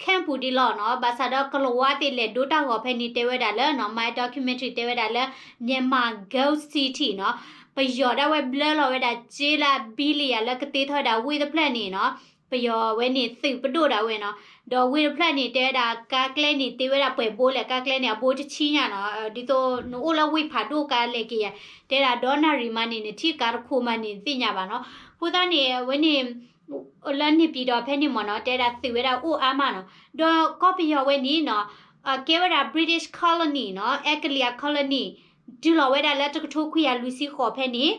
camp ပူၤဒ်လီၤနီၤ. ဘၣ်ဆၣ်ဒီးကလီၤဝါသ့ၣ်လဲၤဒိတၢ်ဂီၤဖဲန့ၣ် တဲဝဲဒၣ်လၢနီၤ, My Documentary တဲဝဲဒၣ်လၢ Myanmar Ghost City နီၤ, ပယီၤဒၣ်ဝဲဘျၢလီၤဝဲဒၣ်စ့လၢအ billion လၢကတ့ထီၣ်ဝဲဒၣ်ဝ့ၢ်တဖျၢၣ်န့ၣ်နီၤ, ပယီၤအဝဲန့ၣ်သုးပဒိၣ်ဒၣ်ဝဲနီၤ. ဒီးဝ့ၢ်တဖျၢၣ်န့ၣ် တဲဝဲဒၣ်ကါကျဲန့ၣ် တ့ဝဲဒၣ်ပှဲၤဘိလဲၣ်, ကါကျဲန့ၣ် အဘိတဆံညါနီၤ, ဒ်သိးနအိၣ်လၢဝ့ၢ်ဖးဒိၣ်ကါလဲၤက့ၤယၤ, တဲဒၣ်ဒီနၣ်ရံၣ်မးန့ၣ် နထံၣ်ကါတခိၣ်မးန့ၣ် နသ့ၣ်ညါဘၣ်နီၤ. အဃိသတးန့ၣ် အဝဲန့ၣ် လၢ နေပြည်တော် ဖဲန့ၣ်မ့ၢ်နီၤ, တဲဒၣ်သုးဝဲဒၣ်အိၣ်အါမးနီၤ. ဒီးကီၢ်ပယီၤဝဲန့ၣ်နီၤ, ကဲဝဲဒၣ် British colony နီၤ, အဲကလံးယၤ colony တုၤလီၤဝဲဒၣ်လၢတကထိခွံကယၤလွံၢ်ဆံဃိးဖဲန့ၣ်,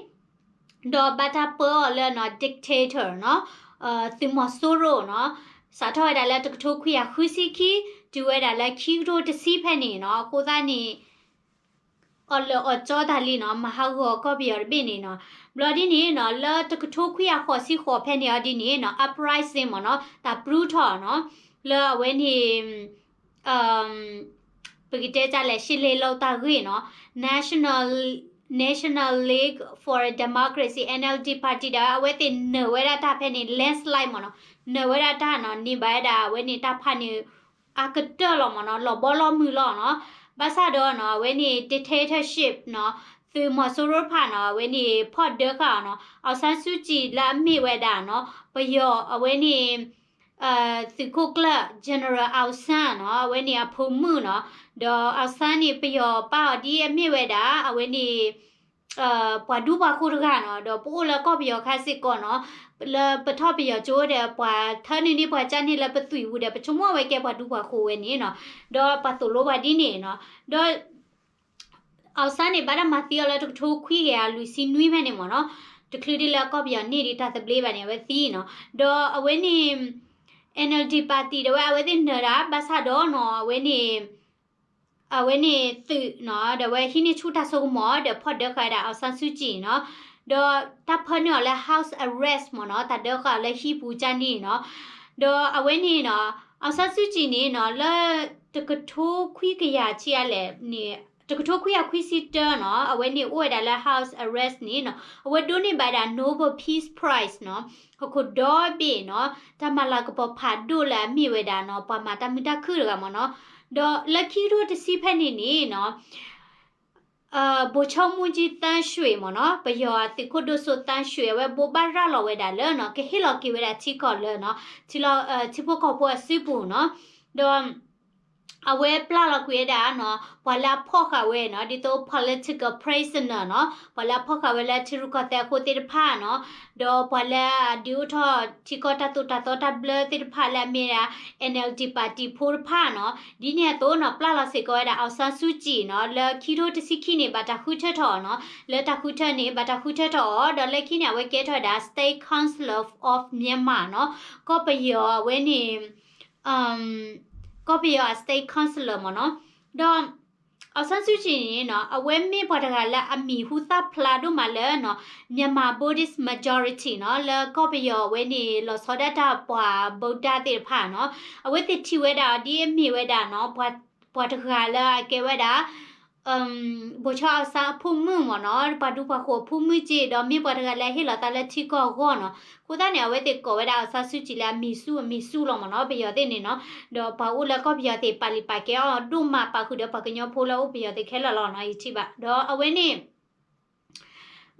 ဒီးဘၣ်တၢ်ပၢအီၤလၢနီၤ dictator နီၤ, သုးမီၤစိရိၤနီၤ, စးထီၣ်ဝဲဒၣ်လၢတကထိခွံကယၤဃုဆံခံ, တုၤဝဲဒၣ်လၢခံကထိတဆံဖဲန့ၣ်နီၤ. အဃိသတးန့ၣ် အီၣ်လၢာ်အီၣ်ကၠီတၢ်လံနီၤ, မၤဟးဂီၤကီၢ်ပယီၤတဘ့ၣ်န့ၣ်နီၤ. ဘျီဒ်န့ၣ်နီၤ, လၢတကထိခွံကယၤဃိးဆံဃိးဖဲန့ၣ်အီၤဒ်န့ၣ်နီၤ, uprising မ့ၢ်နီၤ, တၢ်ပြူထီၣ်နီၤ, လၢအဝဲန့ၣ် ပကတဲတၢ်လဲၣ် ရှစ်လေးလုံး တၢ်ဂ့ၢ်နီၤ, National National League for Democracy NLD party ဒီး အဝဲသ့ၣ်နၢၤဝဲဒၣ်တၢ်ဖဲန့ၣ် landslide မ့ၢ်နီၤ, နၢၤဝဲဒၣ်တၢ်နီၤ, န့ၢ်ဘၣ်ဝဲဒၣ်အဝဲန့ၣ်တၢ်ဖးန့ၣ် အကတၢၢ်လီၤမ့ၢ်နီၤ, လီၤဘီလီၤမုၢ်လီၤနီၤ. ဘၣ်ဆၣ်ဒီးနီၤ အဝဲန့ၣ် dictatorship နီၤ, သုးမီၤစိရိၤတဖၣ်နီၤ အဝဲန့ၣ် ဖီၣ်ဒၢဃာ်အီၤနီၤ, အောင်ဆန်းစုကြည် လၢအမ့ၢ်ဝဲဒၣ်နီၤ ပယီၤအဝဲန့ၣ် သုးခိၣ်ကျၢၢ် General Aung San နီၤ, အဝဲန့ၣ်အဖိမုၣ်နီၤ, ဒီး Aung San န့ၣ် ပယီၤပာ်အီၤဒ်အမ့ၢ်ဝဲဒၣ် အဝဲန့ၣ် ပှၤဒူပှၤဃိတဂၤနီၤ, ဒီးပအိၣ်လၢကီၢ်ပယီၤခါစ့ၢ်ကီးနီၤ, လၢပထီၣ်ပယီၤကၠိဒီး ပှၤထၢနုာ်န့ၢ်ပှၤကၢန့ၢ်လၢပသွံၣ်ပူၤဒီး ပဆိကမိၣ်ဝဲကဲပှၤဒူပှၤဃိဝဲန့ၣ်နီၤ, ဒီးပှၤသိၣ်လိပှၤဒ်န့ၣ်နီၤ, ဒီး Aung San န့ၣ် ဘၣ်တၢ်မၤသံအီၤလၢတကထိခွံကယၤလွံၢ်ဆံနွံဖဲန့ၣ်မ့ၢ်နီၤ, တချုးဒ်လၢကီၢ်ပယီၤန့ၢ်ဒံးတၢ်သဘျ့ဘၣ်န့ၣ် အဝဲသံနီၤ, ဒီးအဝဲန့ၣ် NLD party ဒီးဝဲအဝဲသ့ၣ်နၢၤတၢ် ဘၣ်ဆၣ်ဒီးနီၤ အဝဲန့ၣ် အဝဲန့ၣ်သုးနီၤ ဒီးအဝဲဟံးန့ၢ်ဆူၣ်တၢ်စိကမီၤ ဒီးဖီၣ်ဒၢဃာ်ဝဲဒၣ် အောင်ဆန်းစုကြည် နီၤ, ဒီးတၢ်ဖၢနုာ်အီၤလၢ house arrest မ့ၢ်နီၤ, တၢ်ဒၢဃာ်အီၤလၢဟံၣ်ပူၤကၢ်န့ၣ်နီၤ, ဒီးအဝဲန့ၣ်နီၤ အောင်ဆန်းစုကြည် န့ၣ်နီၤ လၢတကထိခွံကယၤဆံအါလဲၣ်န့ၣ် တကထိခွံကယၤခွံဆံတၢနီၤ အဝဲန့ၣ်အိၣ်ဝဲဒၣ်လၢ house arrest န့ၣ်နီၤ အဝဲဒိးန့ၢ်ဘၣ်ဒၣ် Nobel Peace Prize နီၤ, ဟီၣ်ခိၣ်ဒီဘ့ၣ်နီၤ တၢ်မၤလၤကပီၤဖးဒိၣ်လၢအမ့ၢ်ဝဲဒၣ်နီၤ ပှၤမၤတၢ်မုာ်တၢ်ခုၣ်တဂၤမ့ၢ်နီၤ, ဒီးလၢခံကထိတဆံဖဲန့ၣ်န့ၣ်နီၤ ဗိုလ်ချုပ်မှူးကြီးသန်းရွှေ မ့ၢ်နီၤ ပယီၤသုးခိၣ်ဒိၣ်စိသန်းရွှေ အဝဲဘိးဘၣ်ရၤလီၤဝဲဒၣ်လၢနီၤ ကဟ့ၣ်လီၤက့ၤဝဲဒၣ်ထံကီၢ်လၢနီၤ ထံလီၤ ထံဖိကီၢ်ဖိအစုပူၤနီၤ, ဒီး အဝဲပျၢ်လီၤကွံာ်ဝဲဒၣ်နီၤ ပှၤလၢအဖီၣ်ဃာ်ဝဲနီၤ ဒ်သိး political prisoner နီၤ ပှၤလၢအဖီၣ်ဃာ်ဝဲလၢထံရူၢ်ကီၢ်သဲးအဃိသ့ၣ်တဖၣ်နီၤ, ဒီးပှၤလၢအဒုးအိၣ်ထီၣ်ထံကီၢ်တၢ်သိၣ်တၢ်သီတၢ်ဘျၢသ့ၣ်တဖၣ်လၢအမ့ၢ်ဒၣ် NLD party ဖိတဖၣ်နီၤ, ဒ်န့ၣ်အသိးနီၤ ပျၢ်လီၤစ့ၢ်ကီးဝဲဒၣ် အောင်ဆန်းစုကြည် နီၤ လၢခံကထိတဆံခံန့ၣ် ဘၣ်တၢ်ဃုထၢထီၣ်အီၤနီၤ, လၢတၢ်ဃုထၢန့ၣ် ဘၣ်တၢ်ဃုထၢထီၣ်အီၤ ဒီးလၢခံန့ၣ် အဝဲကဲထီၣ်ဝဲဒၣ် State Council of Myanmar နီၤ, ကီၢ်ပယီၤအဝဲန့ၣ် ကီၢ်ပယီၤအ State Councilor မ့ၢ်နီၤ, ဒီး အောင်ဆန်းစုကြည် န့ၣ်နီၤ အဝဲမ့ၢ်ပှၤတဂၤလၢအမံၤဟူသၣ်ဖျါဒိၣ်မးလၢနီၤ Myanmar Buddhist majority နီၤ လၢကီၢ်ပယီၤအဝဲန့ၣ် လီၤဆီဒၣ်တၢ်ပှၤ ဗုဒ္ဓ သ့ၣ်တဖၣ်နီၤ, အဝဲသ့ၣ်ထံၣ်ဝဲဒၣ်အီၤဒ်အမ့ၢ်ဝဲဒၣ်နီၤ ပှၤတဂၤလၢအကဲဝဲဒၣ် ဗိုလ်ချုပ်အောင်ဆန်း အဖိမုၣ်မ့ၢ်နီၤ, ပှၤဒူပှၤဃိၤအဖိမုၣ်က့ၢ် ဒီးမ့ၢ်ပှၤတဂၤလၢအဟ့ၣ်လီၤသးလၢထံကီၢ်အဂီၢ်နီၤ, အဃိသတးန့ၣ် အဝဲသ့ၣ်ကိးဝဲဒၣ် အောင်ဆန်းစုကြည် လၢအမံၤဆူၣ်အမံၤဆူၣ်လီၤမ့ၢ်နီၤ ပယီၤသ့ၣ်န့ၣ်နီၤ, ဒီးပှၤအိၣ်လၢကီၢ်ပယီၤသ့ၣ် ပာ်လုၢ်ပာ်ကဲအီၤဒိၣ်မး ပာ်ဃုာ်ဒီးပှၤကညီဖိလၢအအိၣ်ပယီၤသ့ၣ်ခဲလၢာ်လီၤနီၤ ယထံၣ်ဘၣ် ဒီးအဝဲန့ၣ်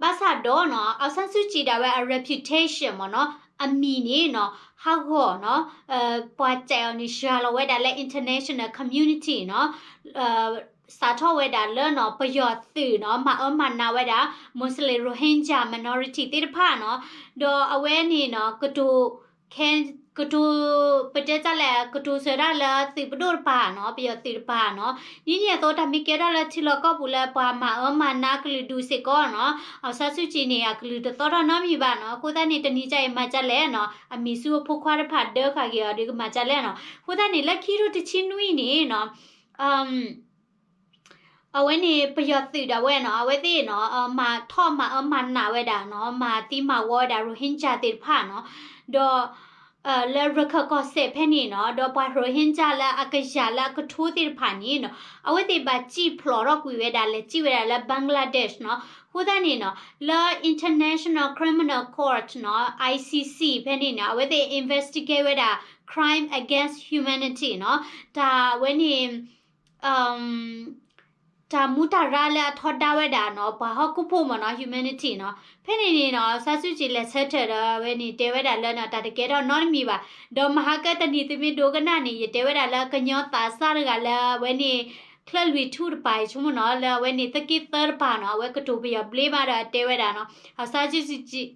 ဘၣ်ဆၣ်ဒီးနီၤ အောင်ဆန်းစုကြည် ဒၣ်ဝဲအ reputation မ့ၢ်နီၤ အမံၤန့ၣ်နီၤ ဟးဂီၤနီၤ ပှၤစဲးအီၤန့ၣ် စှၤလီၤဝဲဒၣ်လၢ international community နီၤ စးထီၣ်ဝဲဒၣ်လၢနီၤ ပယီၤသုးနီၤ မၤအၢမၤနးဝဲဒၣ် Muslim Rohingya minority သ့ၣ်တဖၣ်နီၤ ဒီးအဝဲန့ၣ်နီၤ ကတိၤ ခဲ ကတိၤ ပတဲတၢ်လဲၣ် ကတိၤဆၢတၢ်လၢသုးပဒိၣ်တပၤနီၤ ပယီၤသုးတပၤနီၤ ဒ်န့ၣ်အသိး တၢ်မ့ၢ်ကဲထီၣ်လၢထံလီၢ်ကီၢ်ပူၤလၢပှၤမၤအၢမၤနးကလုာ်ဒူၣ်စ့ၢ်ကီးနီၤ အောင်ဆန်းစုကြည် န့ၣ် အကလုၢ်တသီၣ်ထီၣ်နီတမံၤဘၣ်နီၤ အဃိသတးန့ၣ် တနံၤကၠၢ်အံၤမၤဒ်လဲၣ်နီၤ အမံၤဆူၣ်အဖိခွါတဖၣ်ဒၢဃာ်က့ၤအီၤဒီးကမၤဒ်လဲၣ်နီၤ အဃိသတးန့ၣ် လၢခံကထိတဆံနွံန့ၣ်နီၤ အဝဲန့ၣ် ပယီၤသုးဒၣ်ဝဲနီၤ အဝဲသ့ၣ်နီၤ မၤထီၣ်မၤအၢမၤနးဝဲဒၣ်နီၤ မၤသံမၤဝီဝဲဒၣ် Rohingya သ့ၣ်တဖၣ်နီၤ ဒီး လၢရခၢၣ်ကီၢ်စဲၣ်ဖဲန့ၣ်နီၤ ဒီးပှၤ Rohingya လၢအကယၤလၢအကထိသ့ၣ်တဖၣ်န့ၣ်နီၤ အဝဲသ့ၣ်ဘၣ်စံၣ်ဖျိးထီၣ်ကွံာ်ဝဲဒၣ် လဲၤစံၣ်ဝဲဒၣ်လၢ Bangladesh နီၤ အဃိသတးန့ၣ်နီၤ လၢ International Criminal Court နီၤ ICC ဖဲန့ၣ်နီၤ အဝဲသ့ၣ် investigate ဝဲဒၣ် crime against humanity နီၤ တၢ်ဝဲန့ၣ် တၢ်မူတၢ်ရၢလၢအထီဒါဝဲဒၣ်နီၤ ပှၤဟီၣ်ခိၣ်ဖိမ့ၢ်နီၤ humanity နီၤ ဖဲန့ၣ်န့ၣ်နီၤ အောင်ဆန်းစုကြည် လဲၤဆၢထၢၣ်ဒီးအဝဲန့ၣ် တဲဝဲဒၣ်လၢနီၤ တၢ်တကဲထီၣ်နီတမံၤဘၣ် ဒီးမဟါကတနံၤသုမ့ၢ်ဒိကနၣ်န့ၣ် ယတဲဝဲဒၣ်လၢကညီသးစၢ်တဂၤလၢအဝဲန့ၣ် ချၢၣ်လွံၢ်ထူၣ်တပၤအံၤ ဆိကမိၣ်နီၤ လၢအဝဲန့ၣ် သက့ၢ်သၢတပၤနီၤ အဝဲကတိၤပယီၤဘျ့မးဒီး အတဲဝဲဒၣ်နီၤ အောင်ဆန်းစုကြည်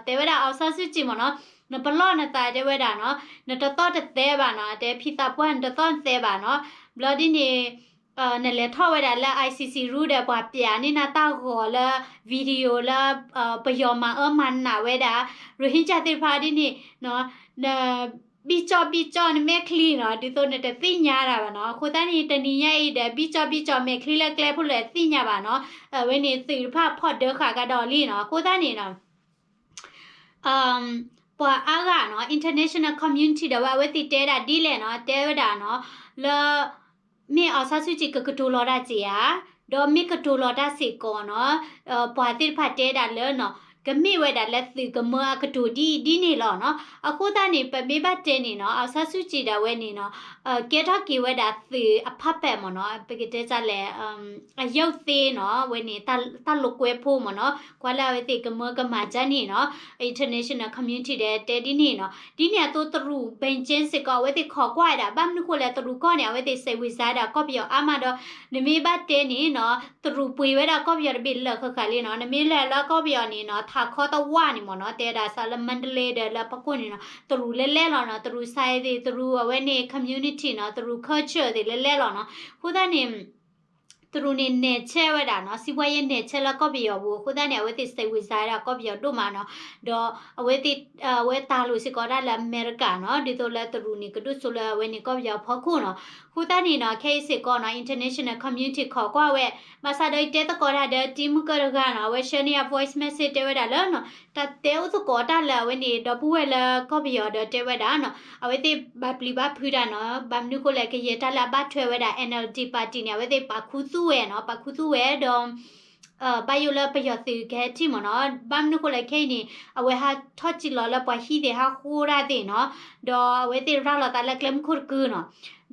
တဲဝဲဒၣ် အောင်ဆန်းစုကြည် မ့ၢ်နီၤ နပလီၢ်နသးတဲဝဲဒၣ်နီၤ နတသီၣ်တသဲဘၣ်နီၤ တဲဖံသးပှၢ်နတသီၣ်နသဲဘၣ်နီၤ ဘျီဒ်န့ၣ် နလဲၤထီၣ်ဝဲဒၣ်လၢ ICC room ဒီးပှၤပျးန့ၢ်နၤတၢ်ဂီၤလၢ video လၢ ပယီၤမၤအၢမၤနးဝဲဒၣ် Rohingya သ့ၣ်တဖၣ်ဒ်န့ၣ် န ဘံၣ်ကၠီၣ်ဘံၣ်ကၠီၣ်နမဲာ်ချံနီၤ ဒ်သိးနတသ့ၣ်ညါတၢ်ဘၣ်နီၤ အဃိသတးန့ၣ် တနံၤညါအံၤဒီး ဘံၣ်ကၠီၣ်ဘံၣ်ကၠီၣ်မဲာ်ချံလၢကျဲဖိလၢသ့ၣ်ညါဘၣ်နီၤ အဝဲန့ၣ်သုးတဖၣ်ဖီၣ်ဒၢဃာ်ကဒီးလံနီၤ အဃိသတးန့ၣ်နီၤ ပှၤအါဂၤနီၤ international community ဒီးဝဲအဝဲသ့ၣ်တဲဒၣ်ဒ်လဲၣ်နီၤ တဲဝဲဒၣ်နီၤ လၢ မ့ၢ် အောင်ဆန်းစုကြည် ကကတိၤလီၤတၢ်စ့ၢ်ဧါ, ဒီးမ့ၢ်ကတိၤလီၤတၢ်စ့ၢ်ကီးနီၤ ပှၤသ့ၣ်တဖၣ်တဲဒၣ်လၢနီၤ ကမ့ၢ်ဝဲဒၣ်လၢသုးကမၢအကတိၤဒ်အံၤဒ်န့ၣ်လီၤနီၤ. အဃိသတးန့ၣ် ပမ့ၢ်ဘၣ်တဲန့ၣ်နီၤ အောင်ဆန်းစုကြည် ဒၣ်ဝဲန့ၣ်နီၤ ကဲထီၣ်က့ၤဝဲဒၣ်သုးအ puppet မ့ၢ်နီၤ ပကတဲတၢ်လဲၣ် အယုၢ်သ့နီၤ ဝဲန့ၣ် တၢ်လိာ်ကွဲဖိမ့ၢ်နီၤ ကွၢ်လၢအဝဲသ့ၣ်ကမၢကမၤကၢ်န့ၣ်နီၤ international community ဒီးတဲဒ်န့ၣ်နီၤ ဒ်န့ၣ်အသိးတရူး Beijing စ့ၢ်ကီး အဝဲသ့ၣ်ခိးကွၢ်ဝဲဒၣ် ဘၣ်မနုၤဃိလဲၣ် တရူးကီၢ်န့ၣ် အဝဲသ့ၣ်စဲးဝံၤစါဒၣ်ကီၢ်ပယီၤအါမးဒီး နမ့ၢ်ဘၣ်တဲန့ၣ်နီၤ တရူးပှ့ၤဝဲဒၣ်ကီၢ်ပယီၤတဘ့ၣ်လၢာ်ဃၣ်ဃၣ်လံနီၤ နမ့ၢ်လဲၤလၢကီၢ်ပယီၤန့ၣ်နီၤ ထးခီတဝၢ်န့ၣ်မ့ၢ်နီၤ တဲဒၣ်စးလၢ Mandalay ဒီးလၢပကိၣ်န့ၣ်နီၤ တရူးလဲၤလဲၤလီၤနီၤ တရူး society တရူးအဝဲန့ၣ် community နီၤ တရူး culture သ့ၣ်လဲၤလဲၤလီၤနီၤ အဃိသတးန့ၣ် တ တရူးန့ၣ်နဲၣ်ဆဲးဝဲဒၣ်နီၤ, စံးဘှါယဲနဲၣ်ဆဲးလၢကီၢ်ပယီၤပူၤအဃိသတးန့ၣ် အဝဲသ့ၣ်စံးဝံၤစါဒၣ်ကီၢ်ပယီၤဒိၣ်မးနီၤ, ဒီးအဝဲသ့ၣ် အဝဲတၢ်လိၤစ့ၢ်ကီးဒၣ်လၢအမဲရကၤနီၤ, ဒ်သိးလၢတရူးန့ၣ် ကဒိၣ်စိလၢအဝဲန့ၣ်ကီၢ်ပယီၤအဖီခိၣ်နီၤ. အဃိသတးန့ၣ်နီၤ ခဲအံၤစ့ၢ်ကီးနီၤ international community ခိးကွၢ်ဝဲ, ဘၣ်ဆၣ်ဒီးယတဲသကိးတၢ်ဒီးတံၤမုၢ်ကၢၢ်တဂၤနီၤ, အဝဲဆှၢန့ၢ်ယၤ voice message တဲဝဲဒၣ်လၢနီၤ, တၢ်တဲအိၣ်သကိးတၢ်လၢအဝဲန့ၣ် ဒီပုၢ်ဝဲၢ်လၢကီၢ်ပယီၤဒီးတဲဝဲဒၣ်နီၤ, အဝဲသ့ၣ်ဘၣ်ပျံၤဘၣ်ဖုးတၢ်နီၤ, ဘၣ်မနုၤဃိလဲၣ် ကယဲၢ်တၢ်လၢအဘၣ်ထွဲဝဲဒၣ် NLD party န့ၣ် အဝဲသ့ၣ်ပာ်ခူသူၣ်ဝဲနီၤ, ပာ်ခူသူၣ်ဝဲဒီး ဘၣ်ယိၣ်လၢပယီၤသုးကဟဲထံၣ်မ့ၢ်နီၤ, ဘၣ်မနုၤဃိလဲၣ်ခဲအံၤန့ၣ် အဝဲဟးထီၣ်စံၣ်လီၤလၢပှၤဟံၣ်သ့ၣ်ဟးဃိတၢ်သ့ၣ်နီၤ, ဒီးအဝဲသ့ၣ်ရၤလီၤသးလၢကျဲမုၢ်ခိၣ်တကုာ်နီၤ,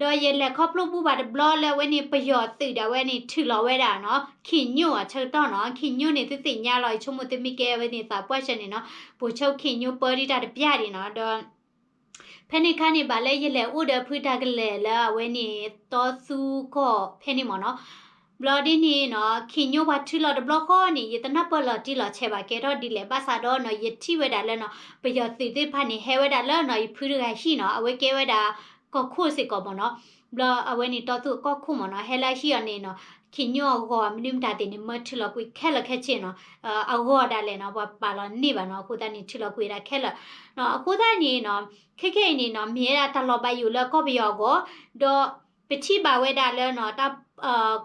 ဒီးယလဲၤခီဖျိဘူၣ်ဘၣ်တဘျီလၢအဝဲန့ၣ် ပယီၤသုးဒၣ်ဝဲန့ၣ် ထုးလီၤဝဲဒၣ်နီၤ, ခံညိၣ်အဆၢကတီၢ်နီၤ, ခံညိၣ်န့ၣ်သုသ့ၣ်ညါလီၤ, ယဆိကမိၣ်သုမ့ၢ်ကဲအဝဲန့ၣ်သးပှၢ်ဆၢန့ၣ်နီၤ, ပိာ်ဆိခံညိၣ်ပၢတံၢ်တၢ်တပျၢ်ဒံးနီၤ, ဒီး ဖဲန့ၣ်ခါန့ၣ် ဘၣ်လၢယလဲၤအိၣ်ဒီးဖုတၢ်ကလဲာ်လၢအဝဲန့ၣ် တီသူကီၢ်ဖဲန့ၣ်မ့ၢ်နီၤ, ဘျီဒ်န့ၣ်နီၤ ခံညိၣ်ပှၤထုးလီၤတဘျီဃီန့ၣ် ယတနၢ်ပၢၢ်လီၤတံၢ်လီၤဆဲးဘၣ်ကဲထီၣ်ဒ်လဲၣ်, ဘၣ်ဆၣ်ဒီးနီၤ ယထံၣ်ဝဲဒၣ်လၢနီၤ ပယီၤသုးသ့ၣ်တဖၣ်န့ၣ် ဟဲဝဲဒၣ်လၢနီၤ ယဖုတဂၤဟံၣ်နီၤ, အဝဲကဲဝဲဒၣ် ကီၢ်ခိၣ်စ့ၢ်ကီးမ့ၢ်နီၤ, ဘျီအဝဲန့ၣ်တီသူအကီၢ်ခိၣ်မ့ၢ်နီၤ, ဟဲလၢဟံၣ်အီၤန့ၣ်နီၤ ခံညိၣ်အဂီၤမနုၤမတၤသ့ၣ်န့ၣ် မၢထုးလီၤကွံာ်ခဲလၢာ်ခဲဆ့နီၤ, အဂီၤဒၣ်လဲာ်နီၤ ပှၤပာ်လီၤန့ၢ်ဘၣ်နီၤ, အဃိသတးန့ၣ် ထုးလီၤကွံာ်ဒၣ်ခဲလၢာ်နီၤ, အဃိသတးန့ၣ်နီၤ ခဲခဲအံၤန့ၣ်နီၤ မ့ၢ်ဝဲဒၣ်တၢ်လီၤဘၣ်ယိၣ်လၢကီၢ်ပယီၤအဂီၢ်, ဒီးပထံၣ်ဘၣ်ဝဲဒၣ်လၢနီၤ တၢ်